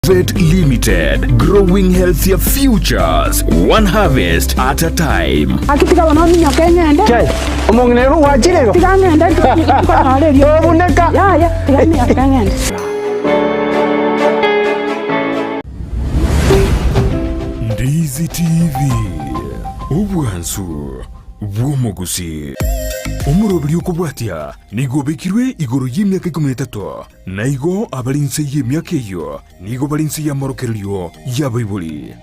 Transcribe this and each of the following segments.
Vet Limited, growing healthier futures, one harvest at a time. Gaki tiga bono ominyoke ng'ende. Chai, omong'ina ere ogwachire igo? Tiga ng'ende nkonyora eriogi. Tobuneka. Yaya, tiga minyoke ng'ende. Ndizi TV, obwansu bw'omogusii. Omoroberi okobwatia nigo obekirwe igoro y'emiaka ikomi na etato. Na igo abare inse y'emiaka eyio nigo bare inse y'amorokererio y'abaibori.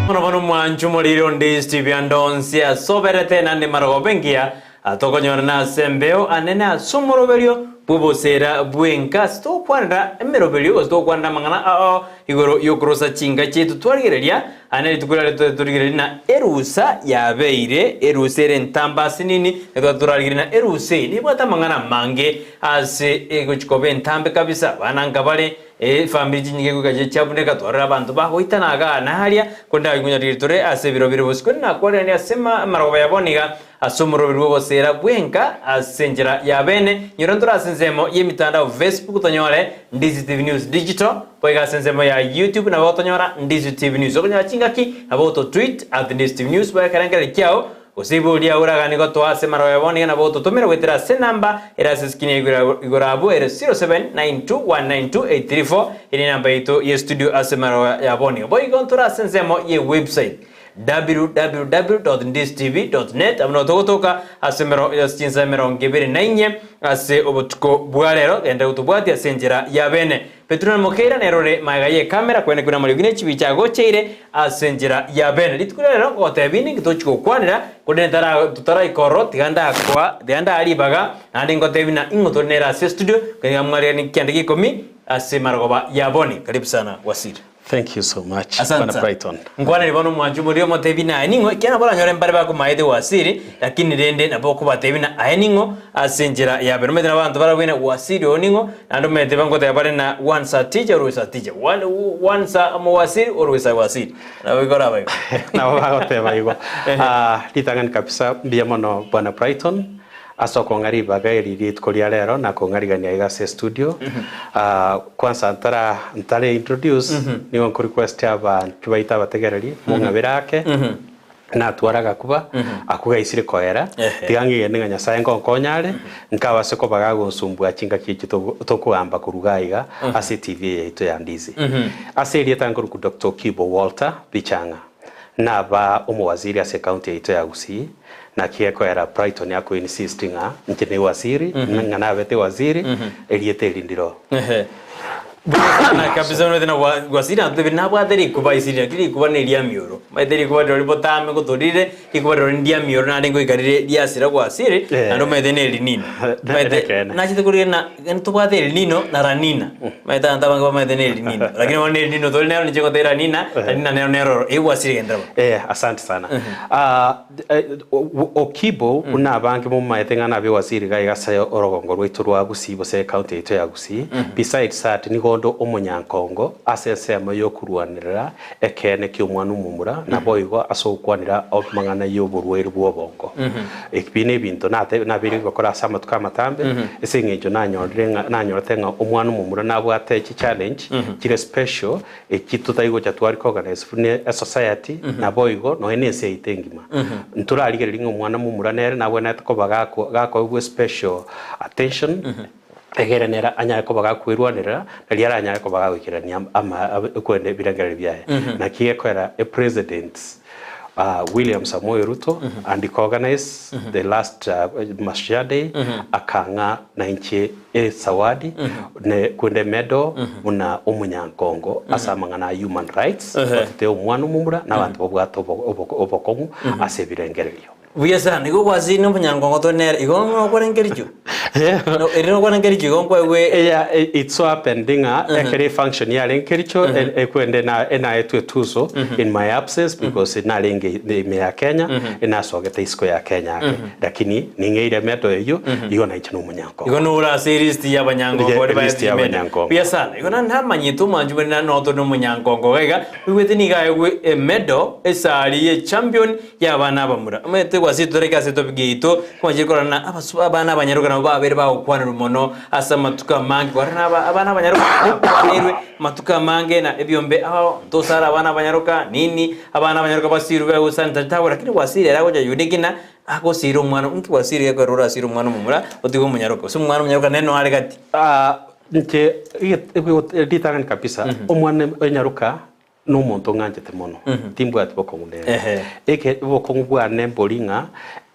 Bono bono mwanche omoriri onde Steve ande onsi asoberete naende marogoba engiya atokonyorana ase embeo anene ase omoroberio bw'obosera bw'enka ase togokwanera emeroberio gose togokwanera amang'ana ao igoro y'okorosa chinka chiaito twarigereria ane rituko riaria totari torigereria na erusa yabeire erusa ere entambe ase nini ekero torarigereria na erusa eye nebwate amang'ana amange ase egochi koba entambe kabisa abana nkabare Efamiri chinyinge goika chiria chiabuneka, twarora abanto bagoitana igaa na aria, korende aye tore ase ebiro bire bosio. Korende nakwareranie ase amarogoba ya bono iga, ase omoroberi bw'ogoseera bw'enka ase enchera ya bene. Nyora ntore ase ensemo y'emitandao Facebook tonyore Ndizi TV News Digital, boigo ase ensemo ya YouTube nabo otonyora Ndizi TV News. Okonyora chingaki nabo oto tweet at Ndizi TV News boe ekerengererio kiao Gose ibo oria oraganie gotoa ase amarogo bono iga nabo ototomera goetera ase enamba ere ase eskrini ya igoro igoro abwo ere 0792192834 ere enamba yaito ye studio ase amarogo ya bono iga. Boigo ntore ase ensemo ye website www.ndistv.net abwo nabo togotoka ase emero ase chinsa emerongo ebere na inye ase obotuko bwa rero genda gotobwatia ase enchera ya bene. Petero na Mokeira nere ore magega y'ekamera kwene kwene amariogi ne chibicha agocheire ase enchera ya bene. Rituko ria rero ngogotebia inde inki tochi gokwanera, korende ntara totaraika ororo tiga ndakoa tiga ndaa ribaga naende ngotebie na ing'o tore nere ase estudio, kanya mwariganie kianda gia ikomi ase marogoba ya boni. Karibu sana Wasiri. Thank you so much Asante Bwana sana. Brighton. Nkwanere bono omwancho omoria omotebi na aye ning'o ekiagera nabo oranyore mbare bakomaete Wasiri lakini rende nabo okobatebi na aye ning'o ase enchera ya bene. Omanyete nabanto barabwo na Wasiri oyo ning'o naende omanyete bangoteba bare na once a teacher always a teacher. One, once a omowasiri always a wasiri. Nabo ikoraba igo. Nabo bagoteba igo. Ah, ritang'ani kabisa mbuya mono Bwana Brighton Ase okong'a ribaga eri rituko ria rero na kong'arigania iga ase estudio, kwanza ntara ntare introduce, nigo nko request abanchwa baito abategereri mong'abere ake, natware agakuba, akwo gaisire koera, tiga ng'egene ng'a Nyasaye ngonkonya are, nkabase koba gagonsumbua chingaki echi tokogamba korwa iga iga ase etv eye yaito ya Ndizi. Ase erieta nkorokwa Doctor Okibo Walter Bichang'a, naba omowaziri ase ecounty yaito ya Gusii, Naki gekoera Brighton ako insist ng'a inche ne waziri, ng'a nabete waziri, erieta eri ndiro. Ehe. Buya sana kabisa omanyete na wa- waziri natotebire nabwate rikuba isiri naki rikuba ne ria mioro. Omanyete rikuba rirori botame gotorire, rikuba rirori ndia mioro naende ngoika rire riasira gwasire, Eh. naende omanyete ne rinino. Omanyete Ekeene. nachete korigia na yaani tobwate elinino na ranina. Omanyete abanto abange bamaete ne elinino. Lakini bono elinino tori nero ninche ngotebia ranina, ranina nero neroro. Eywo gwasire gento bono. Eh, asante sana. Ah, eh, o- Okibo buna abange momaete ng'a nabe waziri iga iga ase orogongo rwaito rwa Gusii gose ecounty yaito ya Gusii. Besides that nigo onde omonyankongo ase ensemo yokorwanerera ekeene ki'omwana omomura naboigo ase ogokwanera amang'ana y'oborwaire bw'obongo. Ebi nebinto nate nabeire gokora ase amatuko amatambe, ase eng'encho nanyorire ng'a nanyorete ng'a omwana omomura nabwate chichallenge chire special echi totari gocha twa recognize buna esociety naboigo nonya na ense yaito engima. Ntorarigereria ng'a omwana momura nere nabwenerete koba gako gakoegwa especial attention. Egere nere anyare koba gakwerwanerera, nario aranyare koba gagoikerania ama ekwenda ebirengererio biaye. Naki gekoera epresident William Samoei Ruto and organize the last Mashujaa Day akang'a nainche esawadi ne kwenda emedal buna omonyankongo ase amang'ana a human rights, gotete omwana omomura na abanto babwate obokong'u ase ebirengererio. Buya sana, igo gwasire na omonyangongo tore nere, igo ng'a okore nkericho? No, ere nokore nkericho igo nkwaigwe Eya, it so happened ng'a ekero efunction yarenge Kericho, ekwende na enaetwe etuzo in my absence because narenge ime ya Kenya, enasogete isiko ya Kenya ake. Lakini ning'eire emeto eyio, igo nainche nomonyankongo. Igo nore ase elist ya abanyangongo Ye- baria elist ya baetwe emedo. abanyankongo. Buya sana, igo naende namanyete omwanchi bore naende notore na omonyankongo iga iga, oigwete nigo aegwe emedo, esari ye champion y'abana abamura. Omanyete gwasire toreke ase etopic yaito, kwachire korora ng'a abasu abana abanyaroka nabo babeire bagokwanerwa mono ase amatuko amange, kwarora ng'a aba abana abanyaroka bakwaneirwe amatuko amange na ebiombe ao ntosare abana abanyaroka nini, abana abanyaroka basirwe begosancha tawe lakini gwasire ere agocha unique ng'a agosira omwana inki gwasire gekogera orasire omwana omomura otige omonyaroka gose omwana omonyaroka nere noare gati. Inche ritang'ani kabisa, omwana onyaroka Nomonto ong'anchete mono, timbwati bokong'u nere. Eke bokong'u bwane mbori ng'a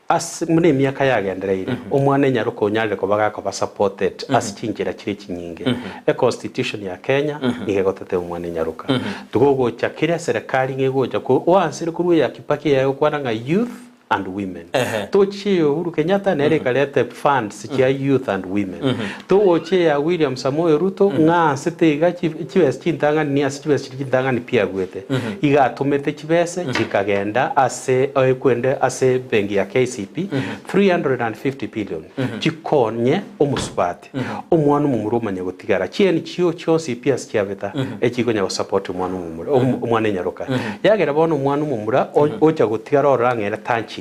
ase buna emiaka yagendereire, omwana enyaroka onyarire koba gakoba supported ase chinchera chire chinyinge. Econstitution ya Kenya nigo egotetea omwana enyaroka. Tigogocha kera eserekari ng'a egocha ko oansere korwa eya Kibaki eyagokwana ng'a youth and women. Tochie ya Uhuru Kenyatta nere ekareta funds chia youth and women. Togochia ya William Samoei Ruto ng'a ansete iga chibesa chintang'ani ni ase chibesa chiria chintang'ani pi agwete. Iga atomete chibesa chikagenda ase ekwende ase benki ya KCB 350 billion chikonye omosubati omwana omomura omanye gotigara chieni chio chionsi pi ase chiabeta echikonya gosupport omwana omomura omwana enyaroka. Yagera bono omwana omomura ocha gotigara ororo ang'e ere tanchiri.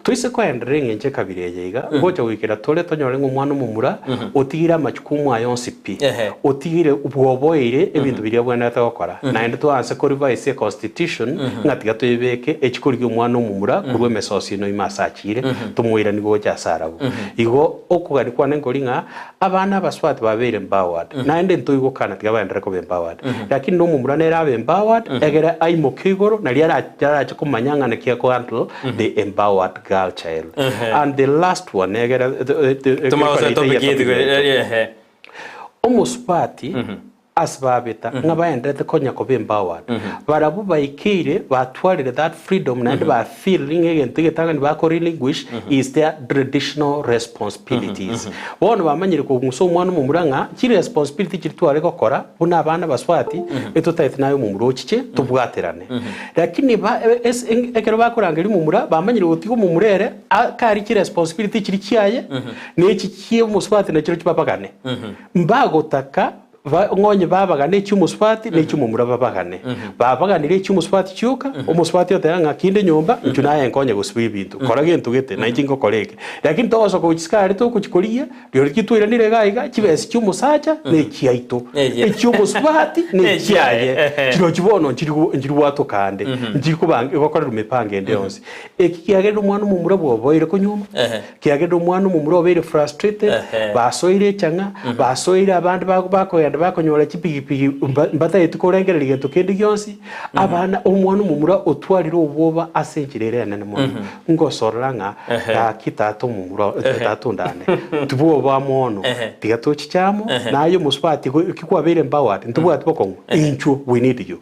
Toise koenderera eng'encho ekabira eye iga, ngocha goikera tore tonyore ng'a omwana omomura otigire amachukumu aye onsi pi, otigire bwoboeire ebinto biria abwenerete gokora. Naende twaanse ko revise econstitution ng'a tiga toyebeke echi korigia omwana omomura korwa emesosi ino ime ase achiire, tomoiranie gocha ase arabwo. Igo okogania kwane nkori ng'a Abana abasubati babeire empowered, naende ntoigokana tiga baenderere koba empowered. Lakini nomomura nere abe empowered, egere aimoke igoro nario arache komanya ng'a naki ako handle the empowered girl child. And the last one egere Tomanye gose topic yaito. Omosubati Ase babeta, ng'a baenderete konya koba empowered. Barabwo baikeire batwarire that freedom naende ba feel ng'a egento egetang'ani bako relinquish is their traditional responsibilities. Bono bamanyire kong'usa omwana omomura ng'a chi responsibility chiria tware gokora buna abana abasubati etotaete naye omomura ochiche tobwaterane. Lakini ba ase ekero bakorangeria omomura bamanyire gotiga omomura ere akari chi responsibility chiria chiaye na echi chia omosubati nachirochio babagane. Mbagotaka ba ng'onye babagane echi'omosubati na echi'omomura babagane. Babaganire echi'omosubati chioka, omosubati oteba ng'a kinde nyomba, inchuo naye nkonye gosiba ebinto, kora gento gete, na inche ngokora eke. Lakini togosoka gochia isiko aria togochia korigia, rirorio ki twairanire iga iga, chibesa chi'omosacha na echiaito, echi'omosubati na echiaye, chirochio bono nchiri nchiri gwatoka ande, nchiri kobanga gokorerwa mipango ende yonsi. Eki kiagerire omwana omomura bwoboire konyuoma, Kiagera omwana omomura obeire frustrated, basoire echang'a, basoire abande bakogenda bakonyora chipigipigi mbatageti korengereria gento kende gionsi, abana omwana omomura otwarire obwoba ase enchera ere enene mono. Ngosorora ng'a gaki tata omomura tata ondane, tibwoba mono, tiga tochiche amo, naye omosubati eki kwabeire empowered, ntobwati bokong'u, inchuo we need you.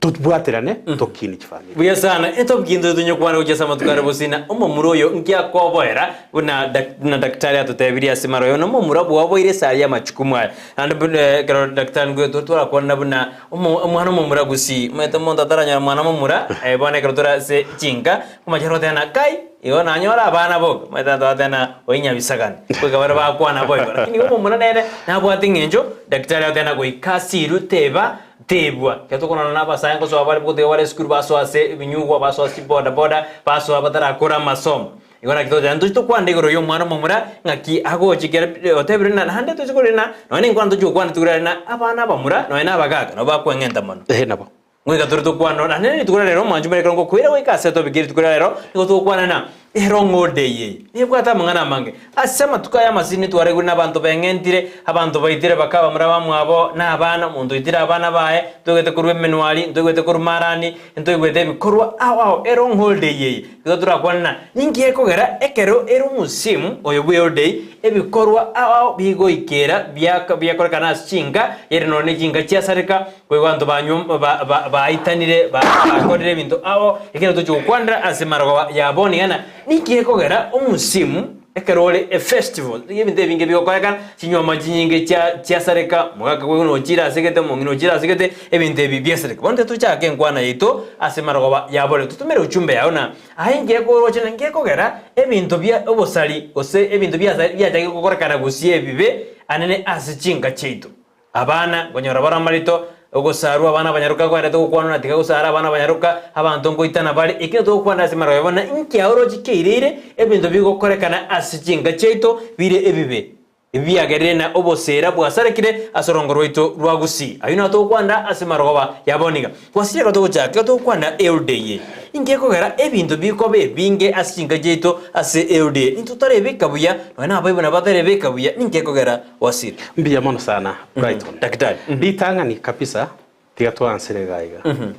Tobwaterane tokinie chifamiri. Buya sana, etopic into tonyokwana gochia ase amatuko are bosina, omomura oyo nki akoboera buna dak buna daktari atotebirie ase mara oyo nomomura bwoboire esari y'amachukumu aya. Naende buna ekero daktari nkwe torakwana buna omo omwana omomura gusii, omanyete omonto ataranyora mwana momura, bono ekero tore ase chinka, omachia goteba ng'a kai, igo nanyore abana boka, omanyete abanto bagoteba ng'a oyi nyabisagane, goika baria bakwana boigo. Lakini igo omomura nere nabwate eng'encho, daktari agoteba ng'a goika asirwe teba Tebwa, ekero tokororana n'abasae ngosoa bare gotiga bare esukuru basoa ase ebinyugwa, basoa ase chiboda boda, basoa batarakora amasomo. Igo naki togocha ntochi tokwana igoro y'omwana omomura ng'aki agocha ekiagera otebire ng'a naende tochi korenda ng'a nonya na enkwana tochi gokwana tigure are ng'a abana abamura nonya na abagaka nabo bakweng'enta mono. Eeh nabo. Goika tore tokwana nonya naende rituko ria rero omwancho mbere ekero ngokoira goika ase etopic ye rituko ria rero nigo togokwana ng'a erong'ode eye nebwate amang'ana amange. Ase amatuko aya amasini twaregure nabanto beng'entire, abanto baitire bakaba bamura bamwabo, na abana, omonto oitire abana baye, ntoigwete korwa emenwari, ntoigwete korwa marani, ntoigwete ebikorwa ao ao ere ong'oldeyi eye. Igo torakwane na ninki ekogera ekero ere omosimu oyo bw'eoldeyi ebikorwa ao ao bigoikera biaka biakorekana ase chinka, ere nonya ne chinka chiasareka, koigwa abanto banywa ba ba baitanire ba bakorire ebinto ao, ekero tochi gokwanera ase marogoba ya bono iga na. Ninki gekogera omosimu ekero ore efestival, ebinto ebinge bigokorekana, chinyuoma chinyinge chia chiasareka, omogaka buna ochire asegete, omong'ina ochire asegete, ebinto ebi biasareka. Bono intwe tochake enkwana yaito ase marogoba ya borio. Totomere ujumbe yao na aye inki ekoroche na inki gekogera ebinto bia obosari gose ebinto biasa biachakire gokorekana gose ebibe anene ase chinka chiaito. Abana, nkonyora bare amarito, ogosarwa, abana abanyaroka kwarete gokwanwa na tiga gosara abana abanyaroka, abanto nkoitana bare, ekio togokwana ase amarogo buna inki aoroche keireire ebinto bigokorekana ase chinka chiaito bire ebibe, ebiagerire na oboseera bwasarekire ase orongo rwaito rwa Gusii. Ayio nao togokwana ase marogoba ya bono iga. Gwasire iga togochaka iga togokwana eude eye. Inki ekogera ebinto bikoba ebinge ase chinka chiaito ase eude eye? Intwe totarebeka buya, nonya nabaibori nabo batarebeka buya, ninki ekogera Wasiri? Mbuya mono sana Brighton. Daktari. Ritang'ani kabisa tiga twansere iga iga.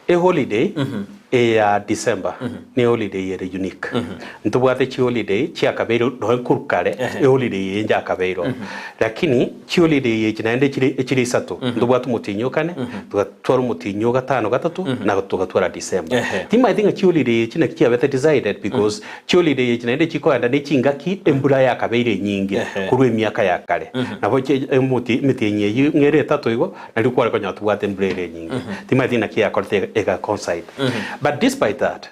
Eholiday eye ya December ne holiday ere unique. Ntobwate chiholiday chiakabeire nonya korwa kare eholiday eye nchakabeire oo. Lakini chiholiday echi naende chire echire isato, ntobwate omotienyi o kane, tugatwara omotienyi o gatano gatato, na togatwara December. Timanyeti ng'a chiholiday echi naki chiabete decided because Chiholiday echi naende chikoenda ne chingaki embura yakabeire enyinge korwa emiaka ya kare. Nabo emetienyi eyio ng'a ere etato igo, nario kware konyora tobwate embura ere enyinge. Timanyeti naki yakorete ega coincide. But despite that,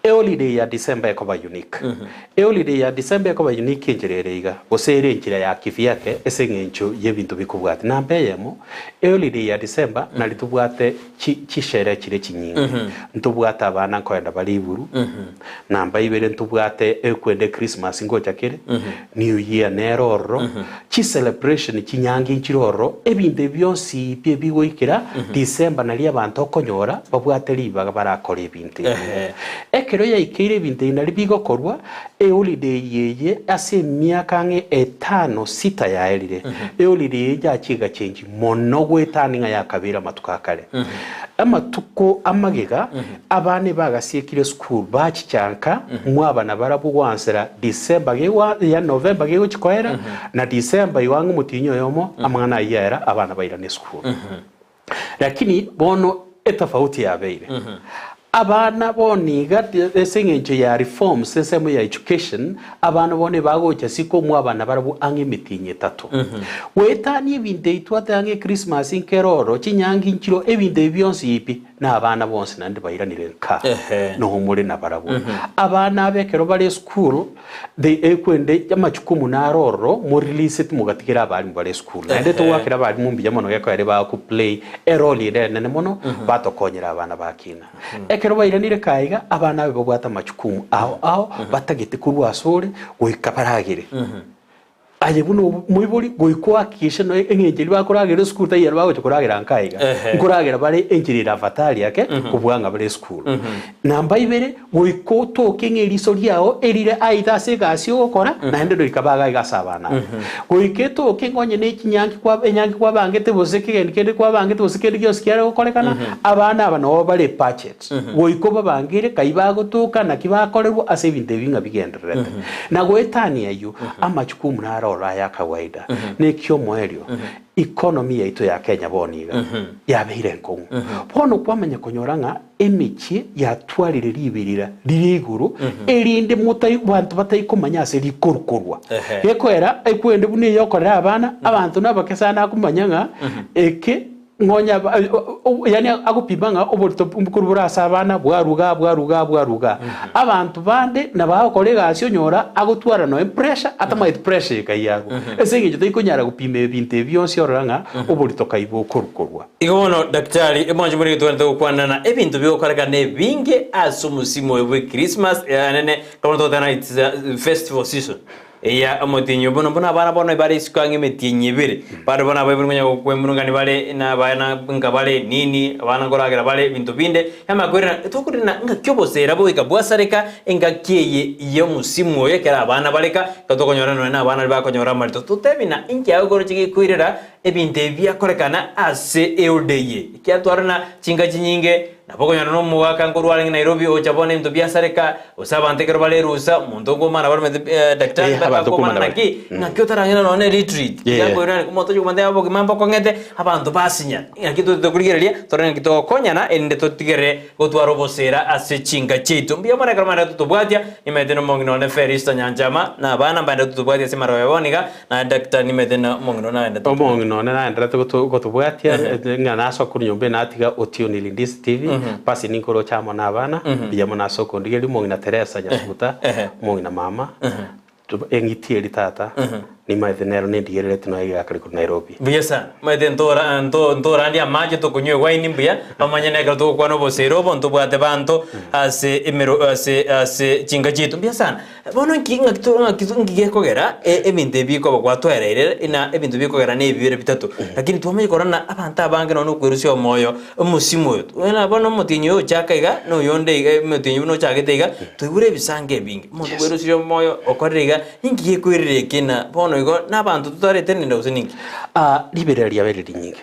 eholiday ya December ekoba unique. Eholiday ya December ekoba unique enchera ere iga, gose ere enchera ya kivyake ase eng'encho y'ebinto bikobwatia. Namba eyemo, eholiday ya December nari tobwate chisherehe chire chinyinge. Ntobwate abana nkoenda bare iburu, namba ibere ntobwate ekwenda echristmas ngocha kere, new year nere ororo, chicelebration chinyangi nchire ororo, ebinto ebi bionsi pi ebigoikera December naria abanto okonyora babwate ribaga barakore ebinto ebi. Ekero yaikeire ebinto ebi naria bigokorwa, eholiday eye ase emiaka ang'e etano sita yaerire, eholiday eye yachia egachengi mono goetania ng'a yakabeire amatuko a kare. Amatuko amagega, abana ebagasiekire esukuru bachicha nka, mwabana barabwo goansera December gegwa ya November gegochi koera, na December igo ang'e omotienyi oyomo, amang'ana ayio aera abana bairane esukuru. Lakini bono etofauti yabeire, abana bono iga ase eng'encho ya reforms ensemo ya education, abana bono ebagocha siko mwabana barabwo ang'e emetienyi etato. Goetania ebinto ebi twateba ang'e echristmas nkere oro, chinyangi nchiro, ebinto ebi bionsi pi, na abana bonsi naende bairanire nka, noho more nabarabwo. Abana aba ekero bare esukuru, The ekwende amachukumu naro ororo mo release timogatigera abalimu bare esukuru naende togoakera abalimu mbuya mono gekoera ebago play erole ere enene mono batokonyera abana bakina. Ekero bairanire kaa iga abana abe babwate amachukumu ao ao batagete korwa asore goika baragere. Aye buna omoibori goika oakikishe noe eng'encho eria bakoragera esukuru taiyo ere bagocha koragera nka iga. Nkoragera bare enchera ere afadhali ake kobua ng'a bare esukuru. Namba ibere, goika otoke ng'a eriso riao erire aidha ase egasi ogokora naende goika baga iga ase abana aba. Goika etoke ng'a onye ne chinyangi kwa enyangi kwabangete gose kegeni kende kwabangete gose kende gionsi kiare gokorekana, abana aba nabo bare budget. Goika obabangere kai bagotoka naki bakorerwa ase ebinto ebi ng'a bigendererete. Na goetania ayio, amachukumu naro oro aya kawaida. Neki omoerio, economy yaito ya Kenya bono iga, yabeire enkong'u. Bono kwamanya konyora ng'a emechie yatwarire riberera rire igoro, erinde motai banto bataikomanya ase rikorukorwa. Gekoera, ekwende buna eyokorera abana, abanto nabake sana akomanya ng'a eke Ng'onya yaani agopima ng'a oborito korwa bore ase abana bwaruga bwaruga bwaruga. Abanto bande nabo agokora egasi onyora agotwara nonya pressure atamaeti pressure eye kai yarwa. Ase eng'encho taikonyara gopima ebinto ebi bionsi orora ng'a oborito kai bokorukorwa. Igo bono daktari, emwancho more getwenerete gokwana na ebinto bigokorekana ebinge ase omosimo oyo bwe Christmas enene, bono togoteba it's a festival season. Eya omotienyi obo bono abana bono bare isiko ang'e emetienyi ebere, bande bono abaibori nkonya gokwemurungania bare na abana nka bare nini, abana nkoragera bare ebinto binde, amakweri tokorina ngaki obosera bogoika bwasareka engaki eye y'omosimu oyo ekero abana bareka, ekero tokonyora nonya na abana baria bakonyora amarito. Totebi na inki agokoroche gekoirera ebinto ebi biakorekana ase eude eye, ekiatwarana chinka chinyinge. Nabo okonyora nomogaka nkorwa arenge Nairobi ocha bono ebinto biasareka, gose abanto ekero bare erusa, omonto nkomana baromete daktari Eh, abanto bakomana nkomana bare. naki, ng'aki otarang'ina nonya ne retreat. Yeah. Tiga omonto oche komantebia obogima mbokong'ete, abanto basinya. Ng'aki totaete korigereria, torore ng'aki togokonyana erinde totigere gotwara obosera ase chinka chiaito. Mbuya mono ekero mwaendete totobwatia, nimaete nomong'ina one Felista Nyanchama, na abana mbaendete totobwatia ase amarogo bono iga, na daktari nimaete na omong'ina one naendete. Omong'ina one naenderete goto gotobwatia ng'a nasoka korwa nyomba eye natiga Otieno Lindisi TV, basi ninkoroche amo na abana, mbuya mono ase okondigereria, omong'ina Teresa Nyasuguta, omong'ina mama, Eng'iti eria tata, nimaete nero nendigerereti nonya egekare korwa Nairobi. Mbuya sana. Maete ntora nto ntorandie amache tokonywa ewaini mbuya, bamanye nekero togokwana obosera obo ntobwate banto ase emero ase ase chinka chiaito. Mbuya sana. Bono nki ng'aki to ng'aki nki gekogera e- ebinto ebi bikoba gwatwereire ina ebinto bikogera na ebi bibere bitato. Lakini twamanya korora ng'a abanto abange nonya okwerusia omoyo, omosimo oyo, buna bono omotienyi oyo ochaka iga, na oyonde iga omotienyi buna ochagete iga, Toigure ebisango ebinge, omonto bwerusirie omoyo okorire iga, ninki gekoirera eke na bono igo nabanto totaretenene gose ninki? Ah, riberera riabeire rinyinge.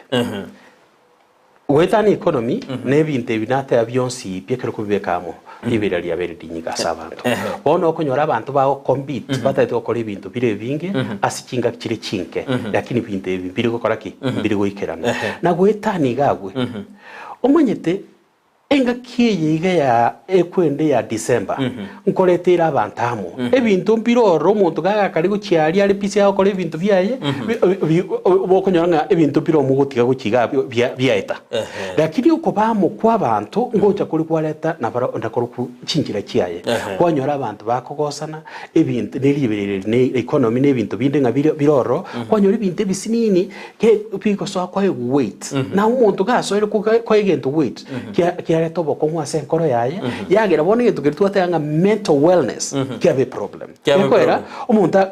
Goetania economy na ebinto ebi nateba bionsi pi ekero kobibeka amo, riberera riabeire rinyinge ase abanto. Bono okonyora abanto bagocompete batagete gokora ebinto bire ebinge ase chingaki chire chinke, lakini ebinto ebi mbiri gokora ki? Mbiri goikerana. Na goetania iga abwe, omanyete Engaki eye iga ya ekwende ya December, nkoreteire abanto amo. Ebinto mbire ororo omonto gagakare gochia aria are busy agokora ebinto biaye, bokonyora ng'a ebinto mbire omogotiga gochia iga abwo bia biaeta. Lakini okoba amo kwa abanto ngocha kore kwareta nabaro nakorokwo chinchera chiaye. Kwanyora abanto bakogosana, ebinto ne riberera eri ne economy na ebinto binde ng'a bire bire ororo, kwanyora ebinto ebisinini Ke bigosoa koegwa weight, na omonto gasoire koga koa egento weight, kia kiareta obokong'u ase enkoro yaye, yagera bono egento keria twateba ng'a mental wellness, kiaba eproblem. Kiaba Gekoera, eproblem. omonto a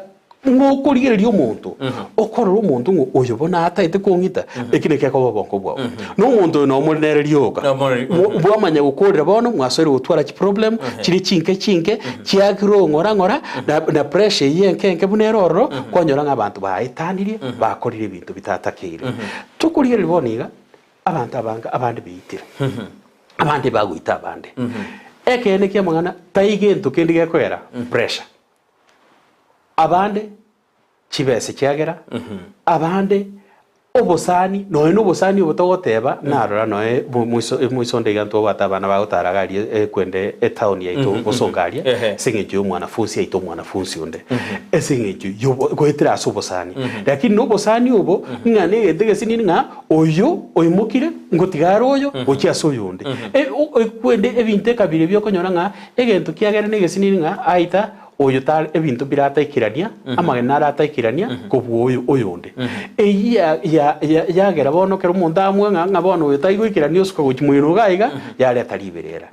ng'okorigereria omonto, okorora omonto ng'a oyo bono ataete kong'ita, eki naki gekoba obongo bwao. Na omonto oyo nomore nere rioka, Nomore- Mwa- bwamanya gokorera bono, mwasoire gotwara chiproblem, chire chinke chinke, chiagrow ng'ora ng'ora, na na pressure eyio enke enke buna ere ororo, kwanyora ng'a abanto baetanirie, bakorire ebinto bitatakeire. Tokorigereria bono iga, abanto abange abande beitire, abande bagoita abande. Ekeene ki'amang'ana, tai gento kende gekoera pressure. Abande chibesa ekiagera abande obosani nonya na obosani obo togoteba narora noe moiso moisonde iga ntobwate abana bagotara iga aria ekwende etown yaito bosongo aria ase eng'encho ya omwanafunsi aite omwanafunsi onde ase eng'encho yobo goetera ase obosani. Lakini na obosani obo ng'a na egento egesinini ng'a oyo oimokire ngotiga are oyo gochia ase oyonde. Ekwende ebinto ekabira ebi okonyora ng'a egento kiagera na egesinini ng'a aita Oyo tari ebinto birataikerania, amagena arataikerania kobua oyo oyonde. Eyio ya- ya- ya- yagera bono ekero omonto amue ng'a ng'a bono oyo taigoikerania osuka gochia moino iga iga, yareta riberera.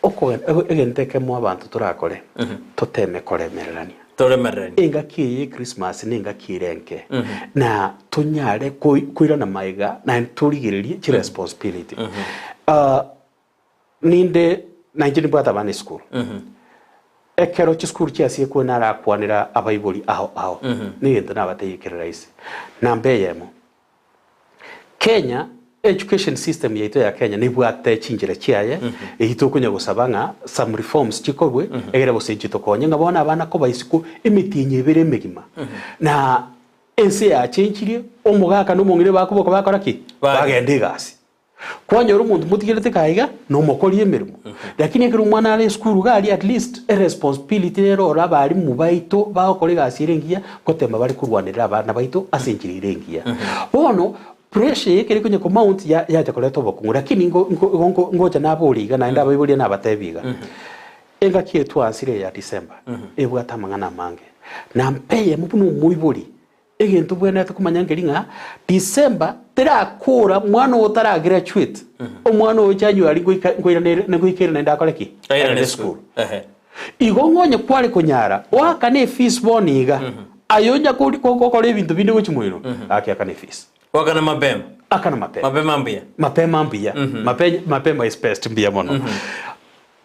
Okogen egento ekemo abanto torakore, toteme koremererania. Toremereranie. Engaki eye ye Christmas na engaki ere enke, na tonyare koi koirana magega naende torigererie chiresponsibility. Ninde nainche nimbwate abana esukuru. Ekero chisukuru chiasiekwe narakwanera abaibori ao ao, negento nabatebie kere rahisi. Namba eyemo, Kenya education system yaito ya Kenya nebwate chinchera chiaye, eyio tokonya gosaba ng'a some reforms chikorwe, egere gose inche tokonye ng'a bono abana koba isiko emetienyi ebere emegima, na ense yachenchirie, omogaka na omong'ina bakoboka bakora ki? Bagenda egasi. Kwanyora omonto motigerete iga iga nomokori emeremo, lakini ekero omwana are esukuru iga aria at least eresponsibility nere ore abalimu baito bagokora egasi ere engiya ngotema bare korwanerera abana baito ase enchera ere engiya. Bono pressure eye ekero ekonya komount ya yacha koreta obokong'u lakini ngo ngo igo ngo ngocha nabore iga naende abaibori nabatebi iga, engaki eye twansire eye ya December ebwate amang'ana amange, na mpa eyemo buna omoibori Egento bwenerete komanya nkeri ng'a December terakora mwana oyo otara graduate, omwana oyo January ngoika ngoiranere ngoikere naende akore ki? Airane Airane esukuru. esukuru. Igo ng'onye kware konyara oakane efees bono iga, aye onya kori gokora ebinto binde gochia moino, gaki akana efees. Goakana mapema. Akana mapema. Mapema mbuya. Mapema mbuya. Mape mapema is best mbuya mono.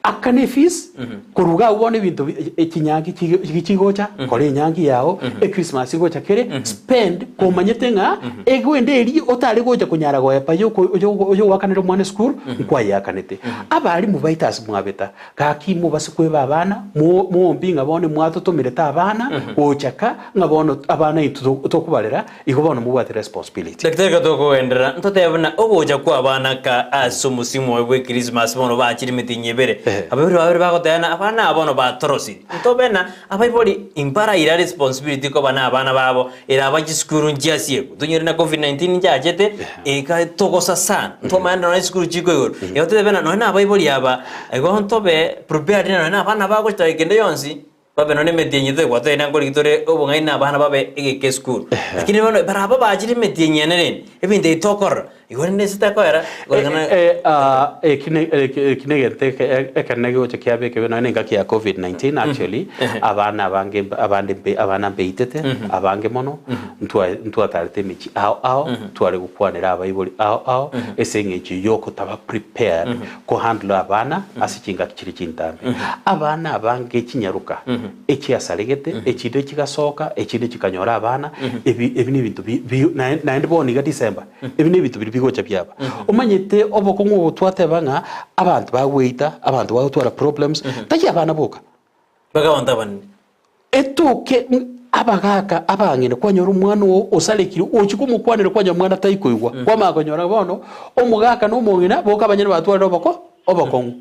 Akana efees, korwa iga abwo bono ebinto bi- e- chinyangi chige chige chigocha, kora enyangi yago, echristmas gocha kere, spend komanyete ng'a egwende eria otare gocha konyara goepa yoko yoko yogoakanera omwana esukuru, nkwayeakanete. Abalimu baito ase mwabeta, gaki mobase kweba abana, mo moombi ng'a bono mwatotomerete abana, gocha ka, ng'a bono abana intwe to- tokobarera, Igo bono mobwate responsibility. Daktari gatokogenderera ntotebe buna ogocha kwa abana ka ase omosimu oyo bwe Christmas bono bachire emitinyi ebere. Abaibori babere bagoteba na abana aba bono batorosire. Ntobe na abaibori imbaraira responsibility koba na abana babo ere aba chisukuru nchiasiekwe. Tonyore na Covid-19 nchiachete ekatogosa sana. Ntomanye nonya chisukuru chikoigorwa. Igo totebe na nonya na abaibori aba igo ntobe prepared nonya na abana bagocha kende yonsi. Babe nonya nemetienyi toigwata ere nkorigi tore obong'aini na abana babe egeka esukuru. Lakini bono barabwo bachire emetienyi ene rende, ebinto ebi tokorora, igo rende ense tekoera, koreng'ana Eh, ah, eki ne- eki eki negento eke ekenene gegocha kiaba ekebe nonya na engaki ya covid 19 actually, abana abange mb- abande mbe abana mbeitete, abange mono, ntwa ntwatarete emechie ao ao, tware gokwanera abaibori ao ao, ase eng'encho yokotaba prepared Kohandle abana ase chingaki chiria chintambe. Abana abange chinyaruka echiasaregete, echinde chigasoka, echinde chikanyora abana, ebi ebi nebinto bi bi nae naende bono iga December, ebi nebinto biria bigocha biaba. Omanyete obokong'u obo twateba ng'a abanto bagoeita, abanto bagotwara problems, tari abana boka. Mpaka abanto abanene. Etoke abagaaka abang'ina kwanyora omwana oo osarekire, ochia komokwanera kwanyora omwana taikoigwa, kwamanya konyora bono omogaka na omong'ina boka abanyene batwarire oboko obokong'u.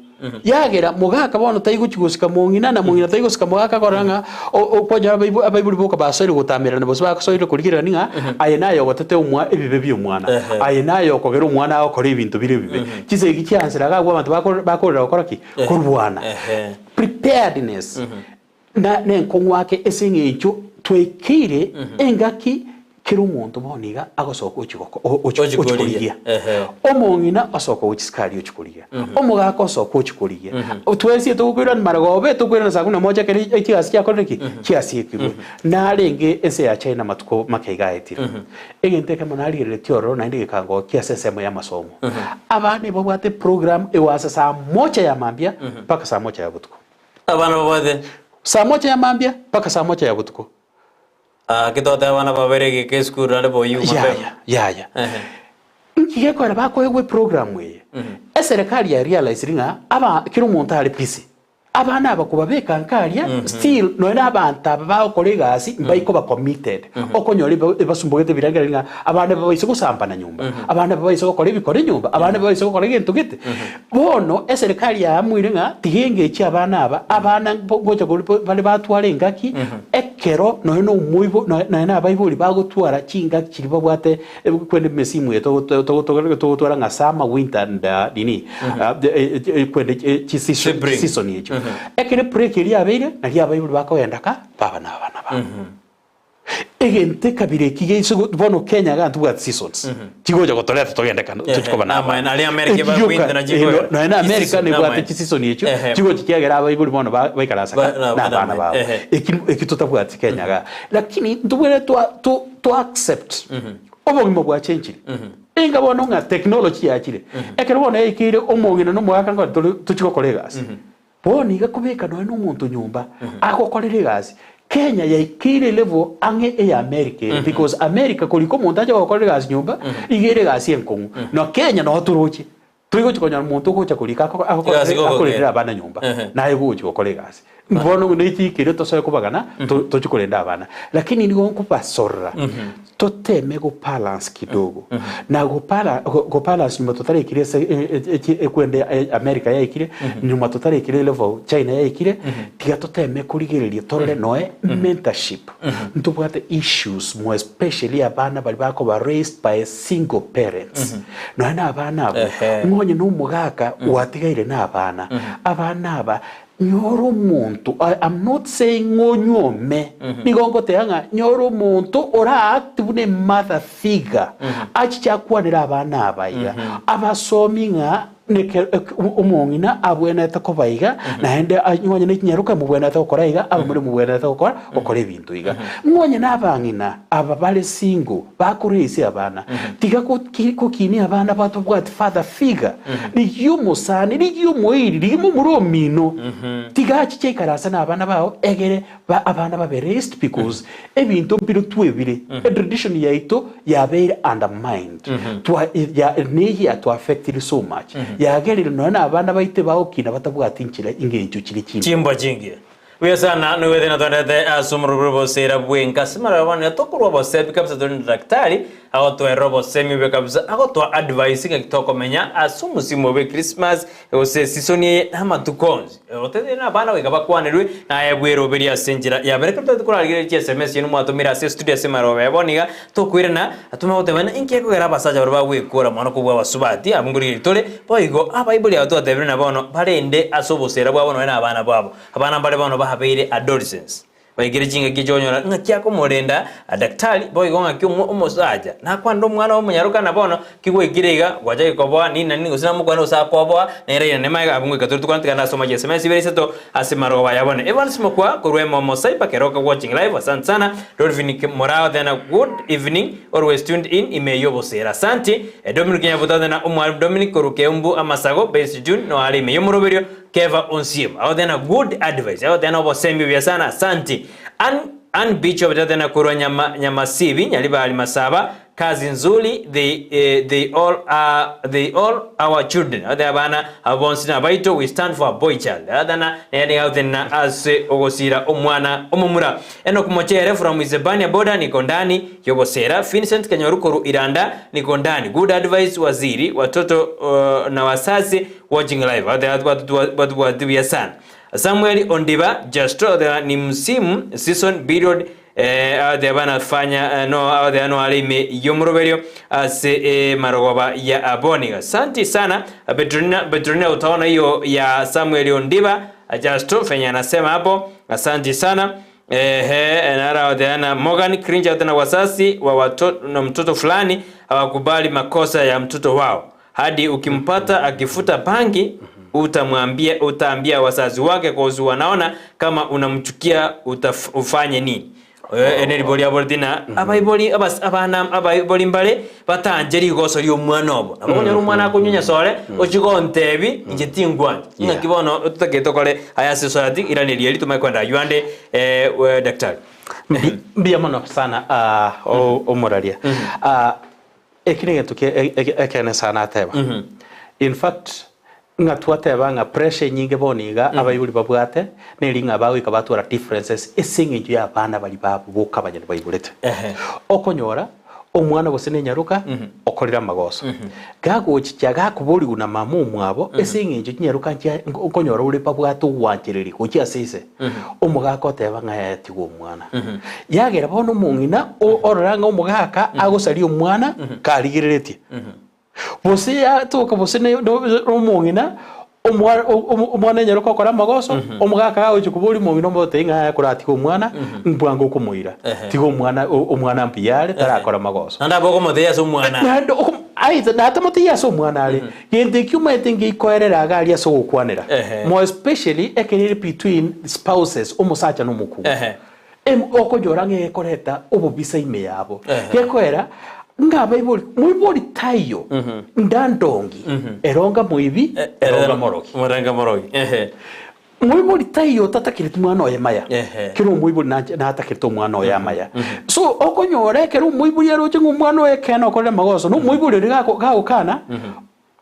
Yagera mogaka bono taigochia gosika mong'ina na mong'ina taigosika mogaka korora ng'a o- o kwanyora abaibo abaibori boka basoire gotamerana gose basoire korigererani ng'a aye naye ogotete omwa ebibe bia omwana, aye naye okogera omwana agokora ebinto bire ebibe. Chisegi chiansera iga abwo abanto bako bakorera gokora ki? Korwana. Preparedness. Na nenkong'u ake ase eng'encho twaikeire engaki kera omonto bono iga agosoka ochia goko o- ochi Ochia ochi korigia. korigia. Ehe. Omong'ina osoka gochia sukari ochia korigia, omogaka osoka ochia korigia. Twensi tokoirana marogoba etokoirana saa kumi na moja ekero chigasi chiakorire ki? Chiasiekirwe. Narenge ense ya China amatuko make iga aetire. Egento ekemo narigereretie ororo naende gekangokia ase ensemo y'amasomo. Abana ebabwate program egoansa saa moja ya mambia mpaka saa moja ya botuko. Abana babwate. Saa moja ya mambia mpaka saa moja ya botuko. Gaki totebe abana babere egeka esukuru naende boyio mapema. Yaya, yaya. Ehe. Nki gekogera bakoegwa eprogram eye? Eserekari ya realiziri ng'a aba kera omonto are busy. Abana aba kobabeka nkaria still nonya na abanto aba bagokora egasi mbaikoba committed. Okonyora eba ebasumbogete ebirengererio ng'a abana babaise gosambana nyomba, abana babaise gokora ebikore nyomba, abana babaise gokora egento gete. Bono eserekari yaamuire ng'a tiga engeche abana aba, abana ngocha bare batware engaki, ekero nonya na omoibo nonya na abaibori bagotwara chingaki chiria babwate kwende emesimu eye togotwara ng'a summer, winter and nini kwende chiseason echio. Ekero ebreak eria yabeire, nario abaibori bakogenda ka, baba na abana babo. Egento ekabira eki geise go bono Kenya iga ntobwati seasons chigocha gotoreta togende kando Ehe, tochi koba na namaene, abana. aria America Eki eba gioka, winter na eh, chigoera. no- nonya na America Chiseason, nebwate namaene. chiseason echio Ehe. chigocha chiagera abaibori bono ba- baikarasa Ba- ka na- na abana namaene, babo. ehe. Eki eki totabwati Kenya igaa. Lakini ntobwenerete twa to to accept obogima bwachenchire. Enga bono ng'a technology yachire, ekero bono yaikeire omong'ina na omogaka nkore tore tochi gokora egasi. Bono iga kobeka nonya nomonto nyomba agokorera egasi, Kenya yaikeire level ang'e eya America ere because America korika omonto ache gokorera egasi nyomba iga ere egasi enkong'u. Na Kenya noo toroche, toigochi konyora omonto ogocha korika ako Egasi gogokera. akorerere abana nyomba naye gochi gokora egasi. Bono nechiikeire tosoe kobagana to tochi korenda abana. Lakini nigo nkobasorora Toteme go balance kidogo na go go balance nyuma totarekire ase ekwende America yaikire nyuma totarekire level China yaikire tiga toteme korigereria torore noe mentorship ntobwate issues more especially abana baria bakoba raised by single parents nonya na abana abwo ng'a onye na omogaka gwatigaire na abana abana aba Nyora omonto, I am not saying ng'a onyuome, nigo ngoteba ng'a nyora omonto ora act buna a mother figure, achiche akwanere abana aba iga, abasomie ng'a. Neke omong'ina abwenerete koba iga, naende onye ne chinyaroka mobwenerete gokora iga, abamura mobwenerete gokora gokora ebinto iga. Ng'a onye na abang'ina aba bare single bakoraise abana, tiga gokinia abana batabwati father figure, rigia omosani, rigia omoiri, rigia momura omino, tiga achiche aikaranse na abana bao egere Ba abana babe raised because ebinto mbire twebire, etradition yaito yabeire undermined, twa ya neye yatu affectire so much, yagerire nonya na abana baito bagokina batabwati nchera ingencho chire chimbe. Chimbwa chingiya. Buya sana noigwete ng'a twaendete ase omoroboro bw'oboseera bw'enka ase amaroro bono nigo tokorwa obosebi kabisa tore na daktari agotoerera obosemi obuya kabisa agotoa advice ng'aki tokomenya ase omosimo bwe Christmas gose esisoni eye na amatuko onsi. Otebire na abana goika bakwanerwe, na aye bweroberie ase enchera ya bere. Ekero totagete korarigereria chiSMS chiaino mwatomire ase estudio ase amaroba ya bono iga, tokoirana, tumanye goteba ng'a inki gekogera abasacha baria bagwekora mono kobua abasubati, abwo nkorigereria tore. Boigo abaibori aba twatebire na bono barende ase obosera bwabo nonya na abana babo. Abana mbare bono babeire adolescents. Baikire chingaki chi'okonyora ng'aki akomorenda daktari, boigo ng'aki omosacha nakwanire omwana omonyaroka na bono kigwaikire iga gwachakire koboa nini na nini gose namokwane gose akoboa nere airane magega abwo ngoika tore tukwane tigande asoma chiSMS ibere isato ase marogoba aya bono. Evans Mokwa korwa Emomo Cyber Keroka watching live asante sana. Dolphin Morao thena good evening always tuned in ime y'obosera asanti. Dominic Nyabuto thena omwalimu Dominic korwa Keumbu Amasago based June no are ime y'omoroberio Keva Onsiemo agoteba good advice agoteba obosemi obuya sana asanti. Ann Ann Bicho agoteba korwa nyama Nyamasibi Nyaribari Masaba kazi nzuri they eh, they all are they all our children agoteba abana abo bonsi nabaito we stand for a boy child agoteba nere nigo agotenena ase ogosira omwana omomura. Enock Mochere from Isebania border niko ndani yobosera Vincent Kenyoru korwa Iranda niko ndani good advice waziri watoto uh, na wasasi Watching live batubwati buya sana. Samuel Ondiba Justo the ni msimu season period eh, abateba banafanya eh, no abateba no are ime yomoroberio ase eh, marogoba ya aboniga. Santi sana Petronina, Petronina utaona hiyo ya Samuel Ondiba Justo fenya anasema hapo. Asante sana. Ehe, naraoteana Morgan Cringe tena wasasi wa watoto na mtoto fulani hawakubali makosa ya mtoto wao hadi ukimpata akifuta bangi utamwambia utaambia wazazi wake cause wanaona kama unamchukia utaf, ufanye nini ene ribori abo tina abaibori abas abana abaibori mbare batanche rigoso ria omwana obo nabo okonyora omwana akonywa nyasore ochie gontebi inche tingwancha ng'aki bono ototagete tokore aya ase society iraneria eri tomanye koenda aywo ande daktari. Mbuya mono sana omoraria. Eki negento ekeene sana ateba. In fact, ng'a twateba ng'a pressure enyinge bono iga abaibori babwate neri ng'a bagoika batwara differences ase eng'encho ya abana baria babo boka abanyene baiborete. Okonyora omwana gose na enyaroka okorire amagoso, gagochicha gakoborigwa na mama omwabo ase eng'encho chinyaroka nchia okonyora ore babwate ogwanchereria gochia ase ise, Omogaka oteba ng'a yaya tiga omwana. Yagera bono omong'ina orora ng'a omogaka agosaria omwana karigereretie. Gose yatoka gose omong'ina omwana enyaroka okora amagoso, omogaka agochia koboria omong'ina omotebie ng'a yaya koratiga omwana mbwango okomoira. Tiga omwana omwana mbuya are tarakora magoso. Naende abe okomotebia ase omwana. Naende aye natamotebia ase omwana are. Gento ekio omanyete ngeikoerera iga aria ase ogokwanera, Ehe. more especially ekero ere between spouses, omosacha na omokungu. Ehe. Em okonyora ng'a ekoreta obobisa ime yabo. Ehe. Gekoera, ng'a abaibori, moibori taiyo, ndandongi, eronga moibi, eronga morogi. Morenga morogi. Ehe. Moibori taiyo otatakereti mwana oye maya, Ehe. kera omoibori nanche natakerete omwana oye amaya. So okonyora ekero omoibori aroche ng'a omwana oye ekeene okorire amagoso, na omoibori oria gako gagokana,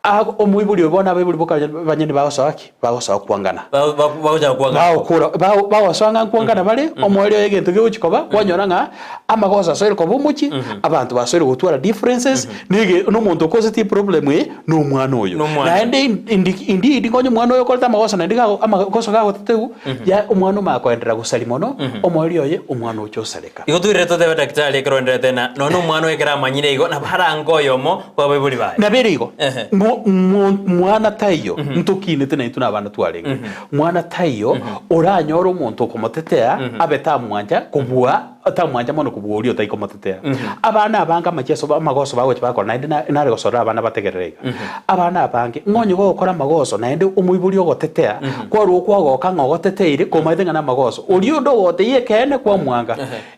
ago omoibori oyo bono abaibori boka banyene bagosoa ki? Bagosoa kwangana. Ba- ba- Bagochaka kwangana. Bagokura bago bagosoa ng'a nkwangana bare, omoerio oye egento kegochi koba, kwanyora ng'a amagoso asoire koba omochie, abanto basoire gotwara differences, nege na omonto okoseti eproblem eye, Nomwana oyo. Nomwana. Naende indi- indeed nkonye omwana oyo okorete amagoso naende gago amagoso gagotetegwa, ya omwana omanye koenderera gosari mono, omoerio oye omwana ocha osareka. Igo twirire totebe daktari ekero oenderete na nonya omwana oyo ekero amanyire igo nabo arange oyomo bw'abaibori baye. Nabo ere igo, Ehe. mo- mo- mwana taiyo, ntokinete naintwe na abana twarenge, mwana taiyo oranyore omonto okomotetea abe tamwancha kobua. tamwancha mono kobua oria otai komotetea. Abana abange amacheso amagoso bagocha bakora naende na nare gosorora abana bategerere iga. Abana abange, ng'a onye gogokora amagoso naende omoibori ogotetea, kwarwa okwagoka ng'a ogoteteire, komaete ng'a namagoso. Oria onde ogoteyia ekeene kwamwanga.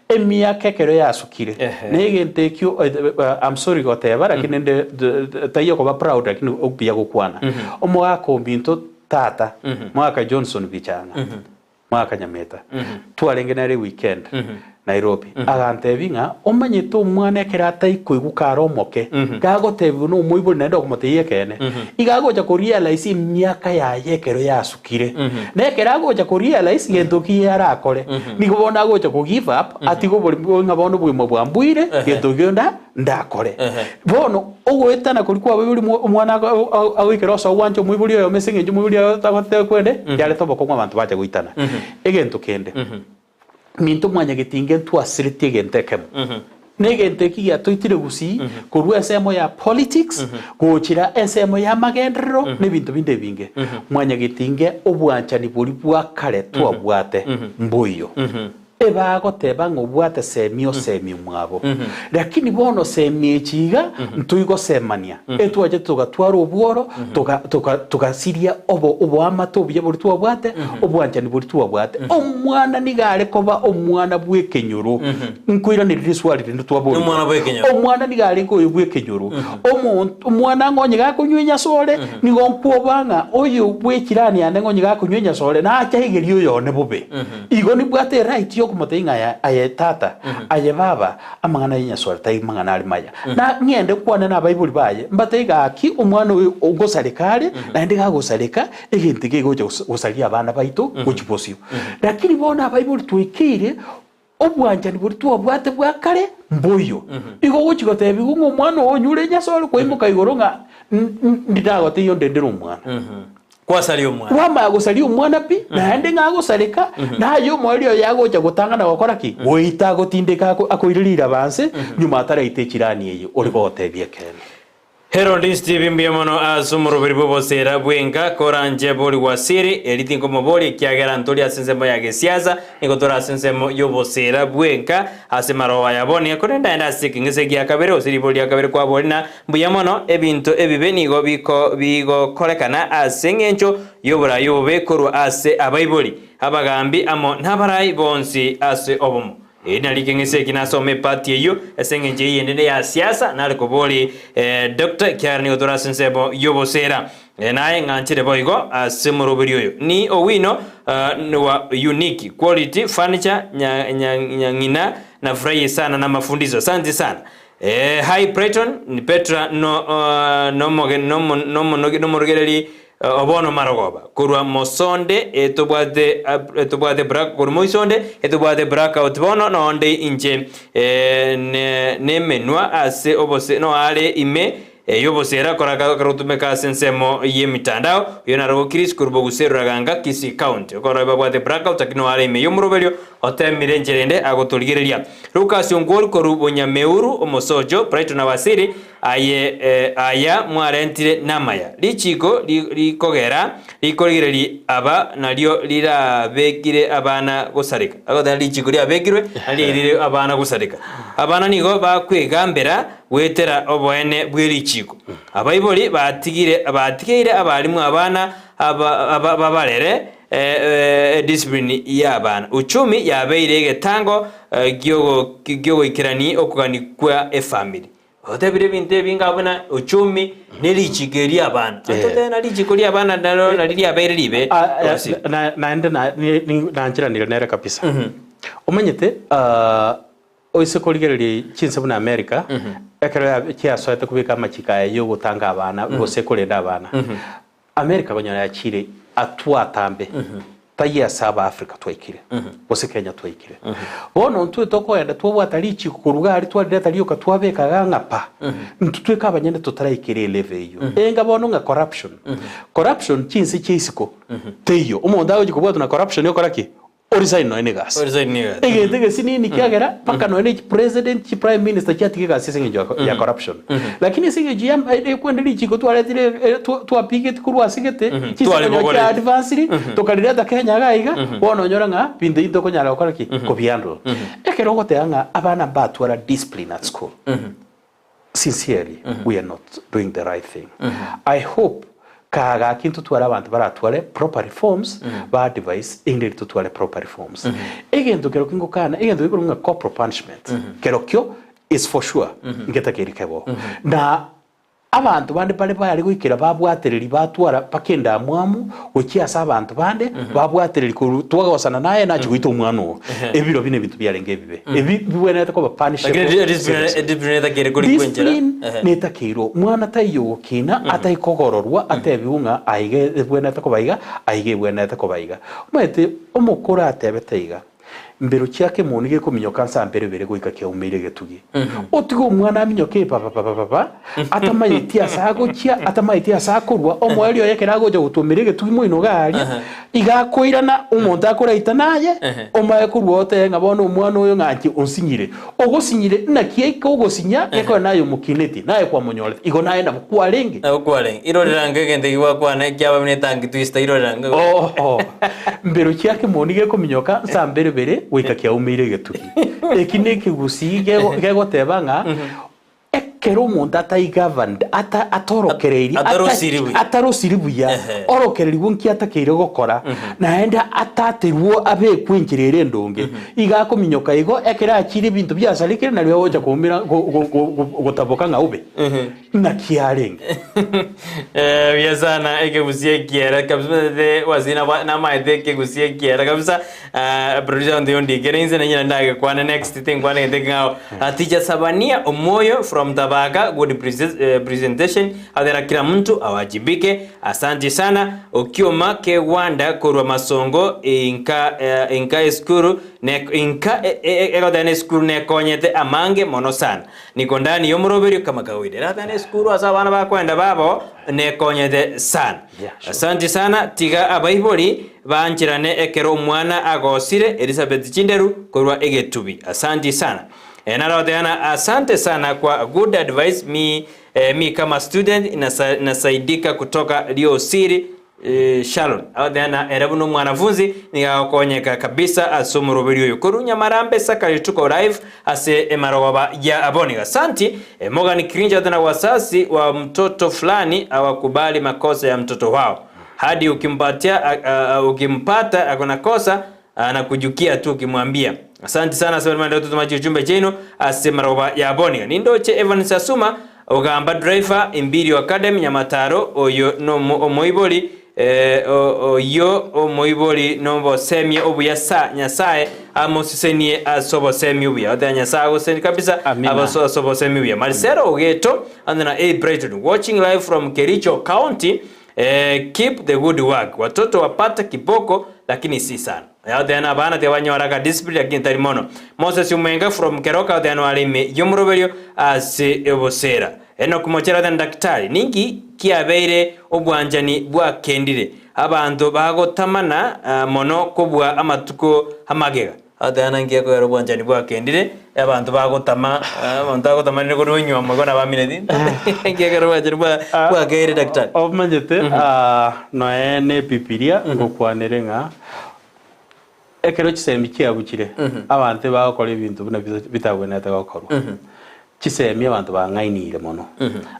Emiaka ekero yasukire, na egento ekio I'm sorry goteba lakini nde taiyo koba proud lakini buya gokwana. Omogaka ominto tata, Mogaka Johnson Bichang'a, Mogaka Nyameta, twarenge nere eweekend Nairobi, agantebia ng'a omanyete omwana ekero ataikoigwa kare omoke, gagotebiwa na omoibori naende okomotebia ekeene, iga agocha ko realize emiaka yaye ekero yasukire. Kire. Na ekero agocha ko realize gento ki arakore, nigo bono agocha ko give up, atige oborimo ng'a bono obogima bwambuire, gento kio nda ndakore. Bono ogoetana koria kwa abaibori omwana agoikera osoa gwancha omoibori oyomo ase eng'encho omoibori oye tagoteba kwende, yareta obokong'u abanto bacha goitana. Egento kende. Minto mwanyagetinge ntwasiretie egento ekemo, na egento eki giatoitire gusii korwa ensemo ya politics gochira ensemo ya amagenderero na ebinto binde ebinge. Mwanyagetinge obwanchani boria bwa kare twabwate mboiyo. Ebagoteba ng'a obwate semi osemie omwabo. Lakini bono semi echi iga ntoigosemania, etwachete togatwara obworo toga toga togasiria obo oboamate obuya boria twabwate, obwanchani boria twabwate. Omwana nigo are koba omwana bw'ekenyoro. Nkoiraneria riswali rinde twaborigwe. Omwana bw'ekenyoro. Omwana nigo arenge oyo bw'ekenyoro. Omonto omwana ng'a onye gakonywa enyasore, nigo nkwoba ng'a oyo bw'echirani yane ng'a onye gakonywa enyasore, nache aigerie oyone bobe. Igo nibwate eright yokomotebia ng'a aye aye tata, aye baba, amang'ana y'enyasore tai mang'ana are maya. Na ng'ende nkwane nabaibori baye, mbatebie gaki omwana oyo ngosareka are, naende gagosareka, egento eke kegocha gosaria abana baito gochia bosio. Lakini bono abaibori twaikeire, obwanchani boria twabwate bwa kare mboiyo. Igo ogochia gotebiwa ng'a omwana oo onyure enyasore, kwaimoka igoro ng'a ndinagotebia onde ndire omwana. Kwasaria omwana. Kwamanya gosaria omwana pi, naende ng'a agosareka, na aye omoerio oye agocha gotang'ana gokora ki? Goita agotindeka akoire riraba nse, nyuma ataraita echirani eye ore gogotebia ekeene. Herode Steve mbuya mono ase omoroberi bw'oboseera bw'enka, koranche bori gwasiri, eri tinkomoboria ekiagera ntori ase ensemo ya gesiasa, nigo tore ase ensemo y'oboseera bw'enka ase maroho aya bono. Korende naende ase ekeng'ese gia kabere gose ribori ria kabere kwaboria na Mbuya mono, ebinto ebibe nigo bigokorekana ase engencho y'oboraai obobe korwa ase abaibori, abagaambi amo nabarai bonsi ase obomo. Eri nario ekeng'ese eki nasome epati eyio ase engencho eyende neya siasa nare kobori Doctor ekiagera nigo tore ase ensemo y'oboseera. Naye ng'anchire boigo ase omoroberi oyo ni Owino wa Unique Quality Furniture Nyang'ina nafurahie sana na mafundisho. Asanti sana. Ee, hi Brighton, ni Petra no, nomoge, nomo, nomonogi, nomorogereri obono marogoba korwa mosonde etobwate etobwate black korwa moisonde etobwate blackout bono nonde inche ne, nemenwa ase obose noare ime y'obosera koraka karotumeka ase ensemo y'emitandao oyo naro Chris korwa Bogusero Raganga Kisii County okoro babwate blackout lakini noare ime y'omoroberio Otemire enchera ende agotorigereria. Lucas Ongwori korwa Bonyameuru, Omosocho, Brighton Awasiri, Aye aya mwarentire namaya. Richiko rikogera rikorigereria aba nario rirabekire abana gosareka. Agoteba richiko riabekirwe nario rire abana gosareka. Abana nigo bakwegambera goetera oboene bwe richiko. Abaibori batigire batigeire abalimu abana aba babarere Ediscipline y'abana. Uchumi yabeire egetango gi'ogoikerania okogania kwa efamiri. Otebire ebinto ebinge abwo buna uchumi ne richiko eri abana. Totebe na richiko ria abana naro nari riabeire ribe. Naende nancheranire nere kabisa. Omanyete oise korigereria chinse buna America, ekero chiasoete kobeka amachiko aya yogotanga abana gose korenda abana, America konyora yachire atwo atambe taiyo ase aba Africa twaikire gose Kenya twaikire. Bono ntwe tokoenda twabwata richiko korwa iga aria twarireta rioka twabeka iga ng'a pa intwe tweka abanyene totaraikera elevel eyio. Enga bono ng'a corruption, corruption chinse chia isiko teiyo. Omonto agochia kobwatwa na corruption okora ki? Oresign nonya na egasi. Oresign na egasi. Egento egesinini kiagera mpaka nonya na chipresident, chiprime minister chiatiga egasi ase eng'encho ya co- ya corruption. Lakini ase eng'encho ya ekwende richiko twaretire twapigeti korwa ase gete, chinse konya Twaribogoreti. chia advanced, tokarireta Kenya iga iga, bono onyore ng'a binto ebi ntokonyara gokora ki? Kobihandle. Ekero ogoteba ng'a abana mbatwara discipline at school, sincerely we are not doing the right thing. I hope kaa gaki ntotware abanto baratware proper reforms, ba advise erinde totware proper reforms. Egento kero kingokana, egento gekorokwa ng'a corporal punishment, kerokio is for sure ngetakeri kebo. Na abanto bande bare bare goikera babwatereri batwara mpaka endamwamu gochia ase abanto bande babwatereri korwa twagosana naye nachia goita omwana oo. Ebiro buna ebinto biarenge ebibe. Ebi bibwenerete koba punishable Lakini discipline seriously. discipline etakeire korikwa enchera. Discipline Ehe. netakeirwe. Omwana taiyo ogokina ataikogororwa atebiwe ng'a aiga ebwenerete koba iga, aiga ebwenerete koba iga. Omanyete omokoro atebete iga, Mbero chia kemoni gekominyoka nsa mbere bere goika kiaumeire egetugi. Otige omwana aminyoke epapapapapa, atamanyeti ase agochia, atamanyeti ase akorwa, omoerio oye ekero agocha gotwomera egetugi moino iga aria, iga akoirana, omonto akoraita naye, omaye korwa otebe ng'a bono omwana oyo ng'anche onsinyire. Ogosinyire, naki aika ogosinya, gekogera naye omokineti, naye kwamonyorete, igo naye nabo kwarenge. Nabo kwarenge. Irorera ange egento eki gwakwana ekiaba buna etangi twister, irorera ange. Oho, mbero chia kemoni gekominyoka nsa mbere bere goika kiaumeire egetugi. Eki nekegusii gego- gegoteba ng'a ekero omonto atai governed, ata- atorokereirie, ata- Atarosiri buya. atarosiri buya, Ehe. orokererigwe nki atakeire gokora, naende ataterwe abekwe enchera ere endonge, iga akominyoka igo, ekero achire ebinto biasarekire nario agocha koumera go- go- go- go- gotaboka ng'a obe. Naki arenge? Eh, buya sana ekegusi ekiera kabisa omanyete wasii naba namaete ekegusi ekiera kabisa ah, producer onde ondikere inse nainche naende ndagekwane next tinkwana egento ekeng'ao. Ah, teacher Sabania Omoyo from Tabaka good prese- eh, presentation agera kila mtu awajibike asanti sana Okioma Kegwanda korwa Masongo inka eh, inka esukuru ne inka e- e- egoteba na esukuru nekonyete amange mono sana. Niko ndani y'omoroberio kama kawaida. Erata ne esukuru ase abana bakoenda babo nekonyete sana. Yeah, sure. Asanti sana tiga abaibori baancherane ekero omwana agosire Elizabeth Chinderu korwa egetubi. Asanti sana. Eh, naroteana asante sana kwa good advice mi, eh, mi kama student nasa, nasaidika kutoka Liosiri Sharon agoteana ere buna omwanafunzi nigo agokonyeka kabisa ase omoroberi oyo korwa Nyamarambe Saka rituko live ase emarogoba ya Aboni Gasanti Morgan Kirinja tena wasasi wa mtoto fulani hawakubali makosa ya mtoto wao hadi ukimpatia ukimpata akona kosa anakujukia tu ukimwambia Asanti sana ase baria tutuma chichumbe chiaino ase marogoba ya Aboni Nindoche Evans Asuma Ogamba driver Imbirio Academy Nyamataro oyo nomo omoibori eh, oyio omoibori nobosemia obuya sa Nyasaye amosesenie ase obosemia obuya oteba Nyasaye agosesenie kabisa Amina. abaso ase obosemia obuya Marcelo Ogeto and na A Brighton watching live from Kericho County eh, keep the good work watoto wapata kiboko lakini si sana Oteba na abana tiga banyore aka discipline lakini tari mono. Moses Omwenga from Keroka oteba noare ime y'omoroberio ase obosera. Enock Mochera oteba daktari ninki kiabeire obwanchani bwakendire abanto bagotamana mono kobua amatuko amagega. Oteba nanki gekogera obwanchani bwakendire abanto bagotama omonto agotamanire korwa enyuomo igo nabo amineti nki gekogera obwanchani bwa bwakeire daktari. Omanyete noe ne Ebibilia ngokwanere ng'a Ekero chisemi chiabuchire, abanto ebagokora ebinto buna bitagwenerete gokorwa. Chisemi abanto bang'ainiire mono,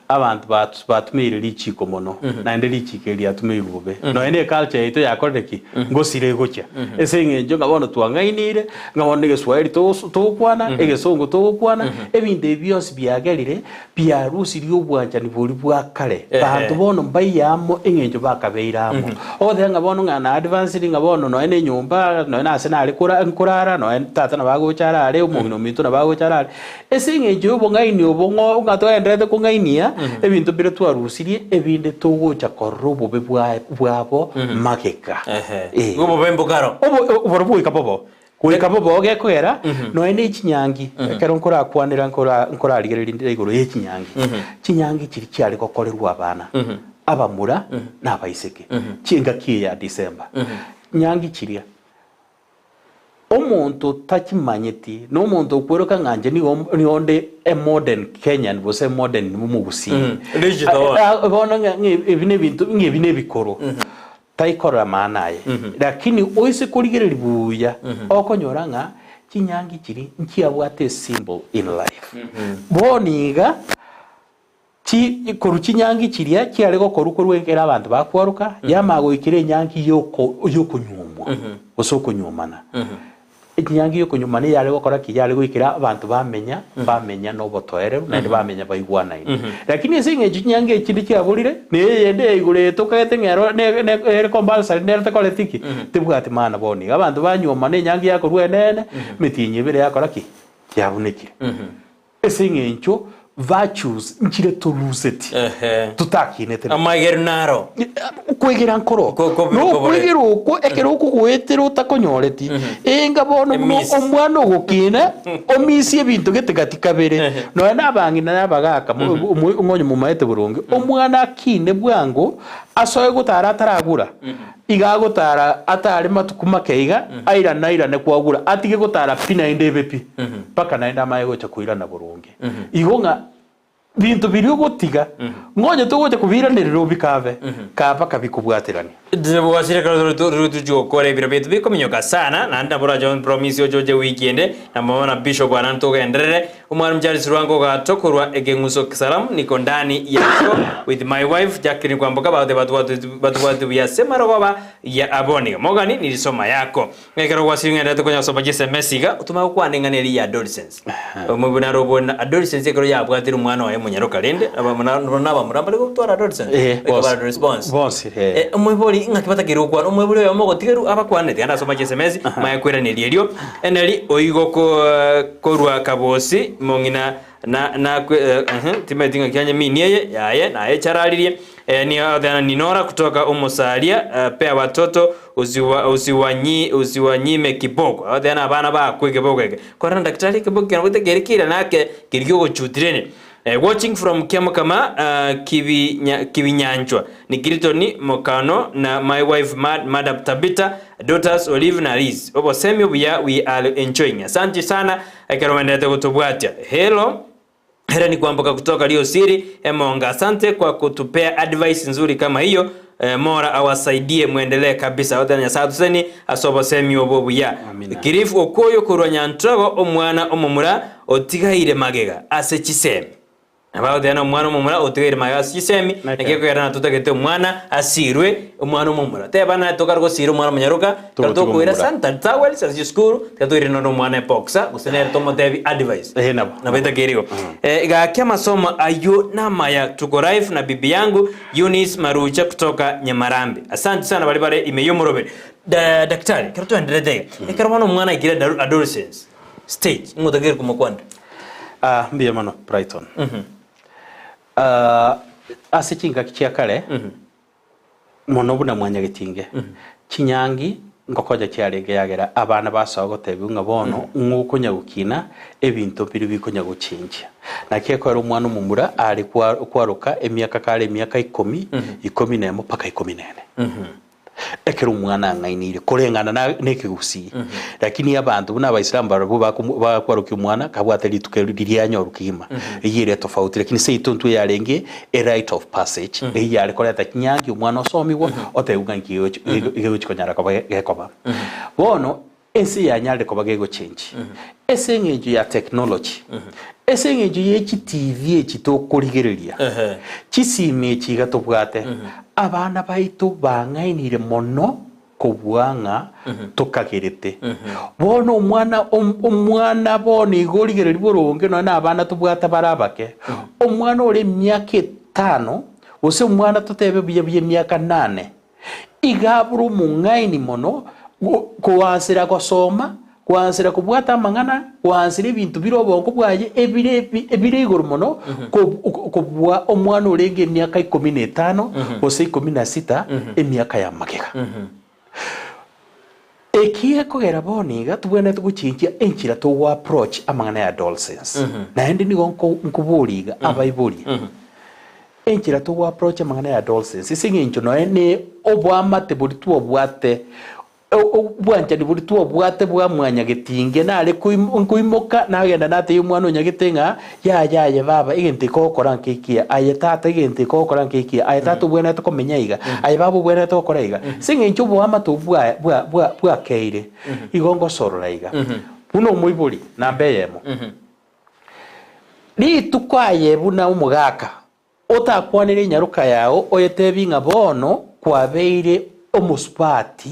abanto batumeire richiko mono, naende richiko eri riatumeirwe bobe. Nonya ne eculture yaito yakorire ki? Ngosira egochia. Ase eng'encho ng'a bono twang'ainiire, ng'a bono egeswahili togokwana, egesongo togokwana, ebinto ebi bionsi biagerire Biarusirie obwanchani boria bwa kare, banto bono mbaiye amo engencho bakabeire amo. Ogoteba ng'a bono ng'a na advanced ng'a bono nonya na enyomba, nonya na ase nare kora nkorara, nonya tata nabo agocha arare, omong'ina ominto nabo agocha arare. Ase eng'encho ya obong'aini obo ng'o ng'a togendererete kong'ainia, ebinto mbire twarusirie, ebinde togocha korora obobe bwaye bwabo magega. Ehe. Eh. Obobe mbokaro. Obo borobwo goika bobo. Goika bobe gekogera nonya ne chinyangi, ekero nkorakwanera nkora nkorarigereria ndire igoro ye chinyangi, chinyangi chiria chiare gokorerwa abana, abamura na abaiseke, chingaki eye ya December. Nyangi chiria, Omonto otachimanyeti na omonto okweroka ng'a inche nigo nigo onde a modern Kenyan gose a modern omogusii. Digital one. Bono ng'a ng'a ebi na ebinto ng'a ebi na ebikoro, taikorora maana aye. Lakini oise korigereria buya, okonyora ng'a chinyangi chiria nchiabwate esymbol in life. Bono iga. Chi, korwa chinyangi chiria chiare gokorwa korwa ekero abanto bakwaroka, yamanya goikera enyangi y'oko y'okonyuomwa, gose okonyuomana. Enyangi y'okonyuomana eyare gokora ki? Yare goikera abanto bamenya, bamenya na obotoereru, naende bamenya baigwanaine. Lakini ase eng'encho chinyangi echi chinde chiaborire, na eyende ya igoro eye tokagete ng'a ero ne ne ere compulsory nere tekoreti ki? Tebwati maana bono iga. Abanto banyuomana enyangi yakorwa eneene, emetienyi ebere yakora ki? Yabunekire. Ase eng'encho virtues nchire toruseti Ehe. totakinete nacho. Amaigeru naro. Okwegera nkoro Ko- ko- nokwegera okwo ekero okogoetera otakonyoreti enga bono buna Emiss. omwana ogokina omisie ebinto gete gati kabere nonya na abang'ina na abagaka ng'onye momaete boronge omwana akine bwango asoe gotara ataragura iga agotara atare matuko make iga airane airane kwagura atige gotara pi naende ebe pi mpaka naende amaye gocha koirana boronge. Igo ng'a binto biria ogotiga ng'onye togocha kobiranerera obikabe kaba kabikobwaterania. Tibwachire ekero tuchi gokora ebiro biaito bikominyoka sana naende nabo orache promise oche oche wiki ende na mama na bishop aa togenderere Omwalimu Charles Lwanga ogato korwa ekeng'uso Kisalamu niko ndani ya show with my wife Jacqueline Kwamboka bagote batubwate buya ase marogoba ya aboniga Mogani nilisoma yako Ekero gwasire ng'enderete konya gosoma chiSMS iga otomanye gokwana eng'ana eria ya adolescence. Omoibori naro obone adolescence ekero yabwatire omwana oye omonyaroka rende nabamura mbare gotwara adolescence Eh, ekero bonsi. bare response. Bonsi, eh. Eh, omoibori ng'aki batakeire gokwana omoibori oyomo ogotigerwa abakwanete naende asoma chiSMS manye koiraneria erio eneri oigo korwa kabosi mong'ina na nakwe eh, timanyeti ng'aki anye mini eye yaye naye echararirie eh, ni othena ninora kutoka omosaria eh, pea watoto usiwa usiwanyi usiwanyime kiboko othena abana bakwe ekeboko eke korana daktari ekeboko kero gete kere kire nake keri kiogochutirene eh, watching from Kiamokama uh, kibinya, kibinyanchwa ni Kiriton Mokano na my wife Mad, Madam Tabita daughters Olive na Liz obosemi obuya we are enjoying asante sana Ekero oenderete gotobwatia. Hello Helen Kwamboka kutoka Riosiri Emonga asante kwa kutupea advice nzuri kama hiyo eh, Mola awasaidie mwendelee kabisa otena Nyasaye atusenie ase obosemi obo obuya. Amina. Cliff Okoyo korwa Nyantrogo omwana omomura otigaire magega ase chisemi. Nabo agoteba na omwana omomura otigaire magega ase chisemi, naki ekogera natotagete omwana asirwe, omwana omomura. Teba naye tokare gosira omwana omonyaroka, ekero Togotiga tokoira omomura. sanitary towels ase chisukuru, tiga toire nonye omwana eboxer, gose nere tomotebi advice. Ehe, nabo. Nabo etakeire igo. Eh, gaki amasomo ayio namaya tuko live na bibi yangu Eunice Marucha kutoka Nyamarambe. Asante sana baria bare ime y'omoroberi. Da, daktari, ekero twaenderete iga, ekero bono omwana aikire adolescence stage, nigo otakeire komokwanera? Ah, mbuya mono Brighton. Ah, ase chingaki chia kare mono buna mwanyagetinge chinyangi ngokonya chiarenge yagera abana basoa gotebiwa ng'a bono ng'o okonya gokina ebinto mbiria bikonya gochenjia. Naki ekero omwana omomura are kwa kwaroka emiaka kare emiaka ikomi, ikomi na emo mpaka ikomi na ene. Ekero omwana ang'aineire koreng'ana na nekegusii, lakini abanto buna abaisilamu barabwo bakomo bakwarokia omwana kabwate rituko erio riria anyorwa kegima, eyio ere etofauti lakini seito intwe yarenge a rite of passage, eyio yare koreta chinyangi omwana osomigwa otebiwa ng'a inki gegochi gegochi konyara koba gekoba. Bono Ense yanyarire koba gegochenji ase eng'encho ya technology, ase eng'encho ye chitivi echi tokorigereria, chisimi echi iga tobwate, abana baito bang'ainire mono kobua ng'a tokagerete. Bono omwana omwana bono iga origereria boronge nonya na abana tobwate bare abake, omwana ore emiaka etano gose omwana totebe buya buya emiaka nane, Iga abure omong'aini mono koansera gosoma, koansera kobwata amang'ana, koansera ebinto bire obongo bwaye ebire ebire igoro mono kobua omwana orenge emiaka ikomi na etano gose ikomi na sita emiaka ya magega. Eki gekogera bono iga tobwenerete gochenchia enchera togo approach amang'ana ya adolescence. Naende nigo nkoboria iga abaibori, enchera togo approach amang'ana ya adolescence ase eng'encho nonya ne oboamate boria twabwate. Obwanchani boria twabwate bwa mwanyagetinge nare nkoimoka nagenda natebia omwana onyagete ng'a yaya aye baba egento eke ogokora nkekiya, aye tata egento eke ogokora nkekiya, aye tata obwenerete komenya iga, aye baba obwenerete gokora iga. Ase eng'encho oboamate obwo bwa bwa bwa bwakeire, igo ngosorora iga. Buna omoibori namba eyemo, rituko aye buna omogaka Otakwanere enyaroka yao oyetebie ng'a bono kwabeire omosubati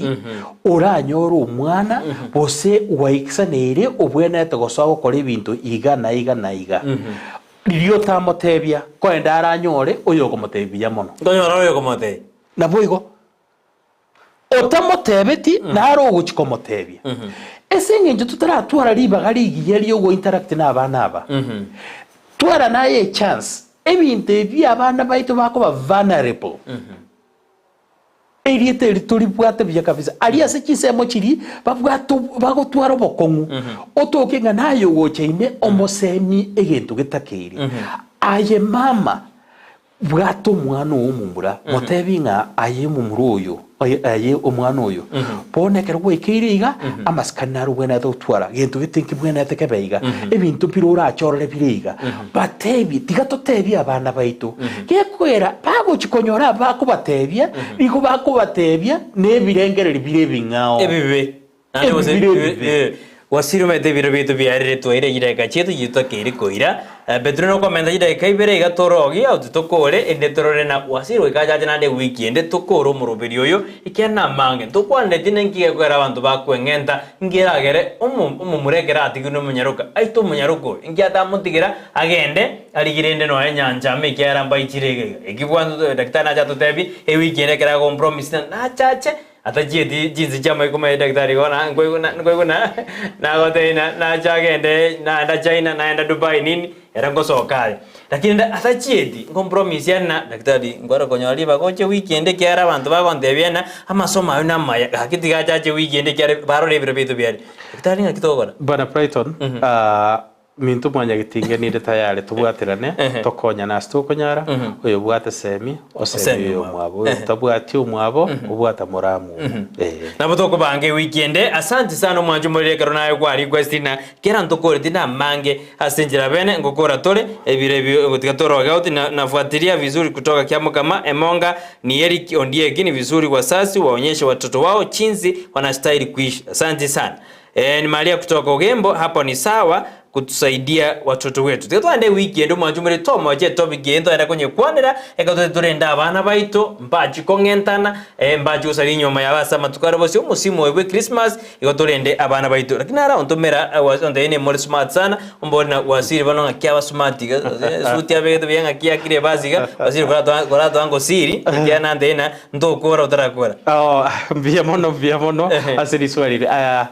oranyore omwana, gose gwaisaneire obwenerete gosoa gokora ebinto iga na iga na iga. Riria otamotebia, korende aranyore oyokomotebia buya mono. Ntonyora oyokomotebia. Naboigo. Otamotebeti, nare ogochia komotebia. Ase eng'encho totaratwara ribaga rigiya riogointeract na abana aba, twara naye echance, ebinto ebi abana baito bakoba vulnerable, erieta eri toribwate buya kabisa, aria ase chinsemo chiria babwate bagotwara obokong'u, otoke ng'a naye ogocha ime omosemi egento getakeire. Aye mama, Bwata omwana oo omomura, motebi ng'a aye omomura oyo, aye omwana oyo, bono ekero gwaikeire iga, amasikani naro obwenerete gotwara, gento gete nkebwenerete kebe iga, ebinto mbire orache orore bire iga. Batebie, tiga totebie abana baito, gekoera bagochia konyora abakobatebia, nigo bakobatebia na ebirengererio bire ebing'ao. Ebibe. Naende gose Ebibire ebibe. eh, gwasire omanyete ebiro biaito biarire twaire chidakika chiaito chitokeire koira. Eh, Petero nokomenta chidakika ibere iga torogie au titokore ende torore na gwasire goika achache naende ewiki ende tokore omoroberi oyo ekiagera namange ntokwanereti ninki gekogera abanto bakweng'enta inki eragere omo omomura ekero atigirwe nomonyaroka aite omonyaroka oyo inki atamotigera agende arigire ende nonya enyancha amo ekiagera mbaichire iga iga. Eki bwanto daktari nache atotebie ewiki ende ekero agompromise na nachache Atachieti chinse chi'amaiko maye daktari igo na nkoigwa na nkoigwa na nagotebia na nache agende naenda China naenda Dubai nini ere ngosoka are. Lakini nda atachieti nkompromise are na daktari nkware konyora ribaga oche wiki ende ekiagera abanto bagontebia ng'a amasomo aywo namaya gaki tiga achache wiki ende ekiagera barore ebiro biaito biare. Daktari ng'aki togokora? Bwana Brighton, Minto mwanyagetinge ninde tayari tobwaterane, tokonyane ase tokonyara, oyobwate semi, osemi oyomwabo, oyotabwati omwabo, obwata moramu oo. Nabo tokobanga ewiki ende. Asanti sana omwancho omoriri ekero naye kwa request na kera ntokoreti namange ase enchera bene ngokora tore ebiro ebi gotiga toroge out na nafuatilia vizuri kutoka kiamokama emonga ni Eric Ondieki ni vizuri wasasi waonyeshe watoto wao chinsi wanastahili kuishi asanti sana Ee, ni Maria kutoka Ogembo, hapo ni sawa kutusaidia watoto wetu. Tiga twende ewiki ende omwancho omoriri tomoche etopic eye ntogende konyekwanera ekero totagete torende abana baito mbachi kong'entana eh, mbachi gosaria enyoma yabo ase amatuko are bosio omosimo oyo bwe Christmas igo torende abana baito. Lakini naro ontomera ontebia nimore smart sana ombori na gwasiri bono ng'aki aba smart iga esuti abegete buya ng'aki yakire ebasi iga gwasiri koratoa koratoa ngosiri ekiagera nantebia ng'a Ntokora otarakora. Oh, mbuya mono, mbuya mono ase riswali eri. Aya,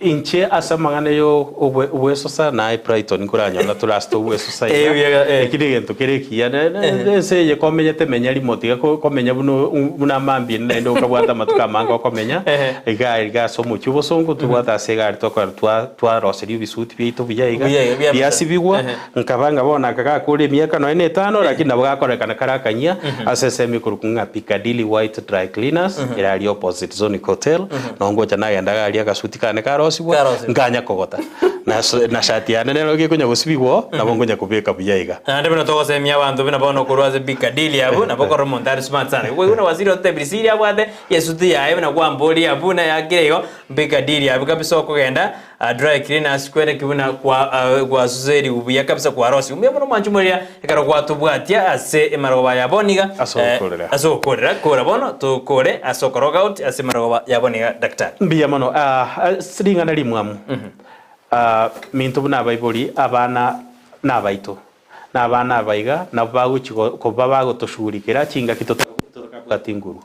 inche ase amang'ana ya obwe obwesosa naye Brighton nkoranyora tore ase togwesosa iga. Eh, buya, eh. Eki negento kere ekiya ne- ne- ne ense eye komenyete menya rimo tiga ko- komenya buna buna amambia naende okabwata amatuko amange okomenya. Ehe. Iga iga ase omochie obosongo tobwate ase egari tokora twa twaroseria ebisuti biaito buya iga, Buya iga, bia biasibigwa. Ehe. Nkabanga bono aka gakore emiaka nonya na etano, lakini nabo gakorekana kare akanyia ase ensemo ekorokwa ng'a Piccadilly White Dry Cleaners, ere aria opposite Zonic Hotel, nabo ngocha nagenda iga aria agasuti kane karosigwa, Karosigwa. nkanya kogota. Na so- na shati yane nero gekonya gosibigwa oo, nabo nkonya kobeka buya iga. Naende buna togosemia abanto buna bono korwa ase Piccadilly abwo, nabo okorora omonto are smart sana. Igo buna Wasiri ototebirie siri abwate esuti yaye buna kwamboria abwo buna yakire igo, Piccadilly abwo kabisa okogenda Dry cleaners kwereki buna kwa gwasuserigwe buya kabisa kwarosiwe mbuya mono mwanche moria ekero gwatobwatia ase emarogoba ya bono iga Ase ogokorera. ase ogokorera kora bono tokore ase okoroga out ase emarogoba ya bono iga daktari. Mbuya mono. Ah, ase ring'ana rimwamu, ah, minto buna abaibori, abana nabaito, na abana aba iga nabo bagochi koba bagotoshughulikera chingaki totakabwati nguru.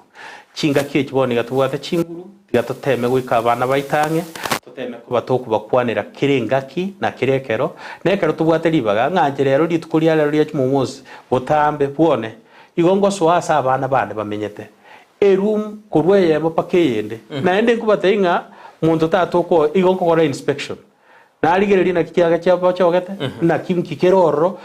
Chingaki echi bono iga tobwate chinguru, tiga toteme goika abana baito ang'e, toteme koba tokobakwanera kera engaki na kera ekero, na ekero tobwate ribaga ng'a inche rero rituko ria rero ria Jumamosi, botambe bwone, igo ngosoa ase abana bane bamenyete, eroom korwa eyemo mpaka eyende, naende nkobatebia ng'a monto tata okoa igo nkokora inspection. Narigereria naki kiaga chiabo bachogete, naki nki kere ororo,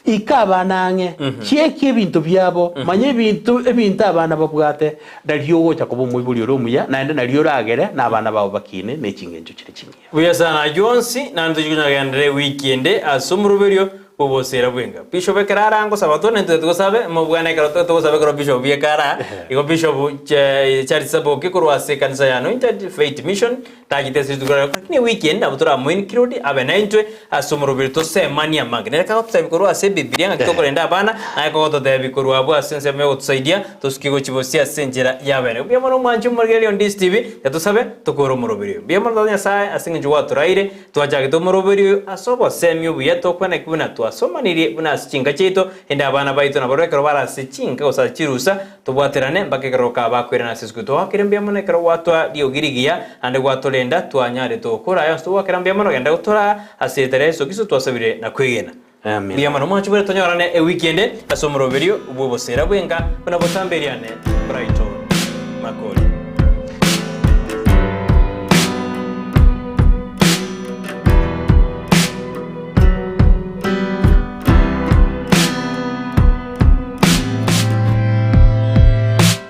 Ika abana ang'e, chieki ebinto biabo, manya ebinto ebinto abana babwate, nario ogocha koba omoibori ore omuya, naende nario oragere na abana bao bakine ne chingencho chire chingiya. Buya sana ayio onsi, naende tochie konyagenderera ewiki ende ase omoroberio bw'oboseera bw'enka. Bishop ekero are angosaba tore naintwe togosabe, mobwana ekero togosabe ekero Bishop bieka are aa, igo Bishop Charles Saboke korwa ase ekanisa ya Anointed Faith Mission Tachete ase rituko riaye, lakini ewiki ende nabo toramoinclude abe naintwe ase omoroberi tosemanie amange. Nere kagototebia korwa ase Ebibilia ng'aki tokorenda abana, naye kogototebia korwa abwo ase ensemo yogotusaidia tosuke gochia bosio ase enchera y'abene. Mbuya mono omwanchi omorigereria o Ndisi TV, tiga tosabe tokore omoroberi oyo. Mbuya mono Tata Nyasae ase eng'encho gwatoraire twachagete omoroberi oyo ase obosemi obuya tokwanaki buna twasomanirie buna ase chinka chiaito, ende abana baito nabarabwo ekero bare ase chinka gose ase chirusa Tobwaterane mpaka ekero kabakwirana ase isiko. Twaakire mbuya mono ekero gwatoa riogi rigiya, naende gwatorenda twanyarete gokora aya onsi. Togwakera mbuya mono, genda gotoraa ase erieta ria Yeso Kristo twasabire na kwegena. Amina. Mbuya mono. Mwanche bore tonyorane ewiki ende ase omoroberio bw'oboseera bw'enka buna botambe eriane Brighton Makori.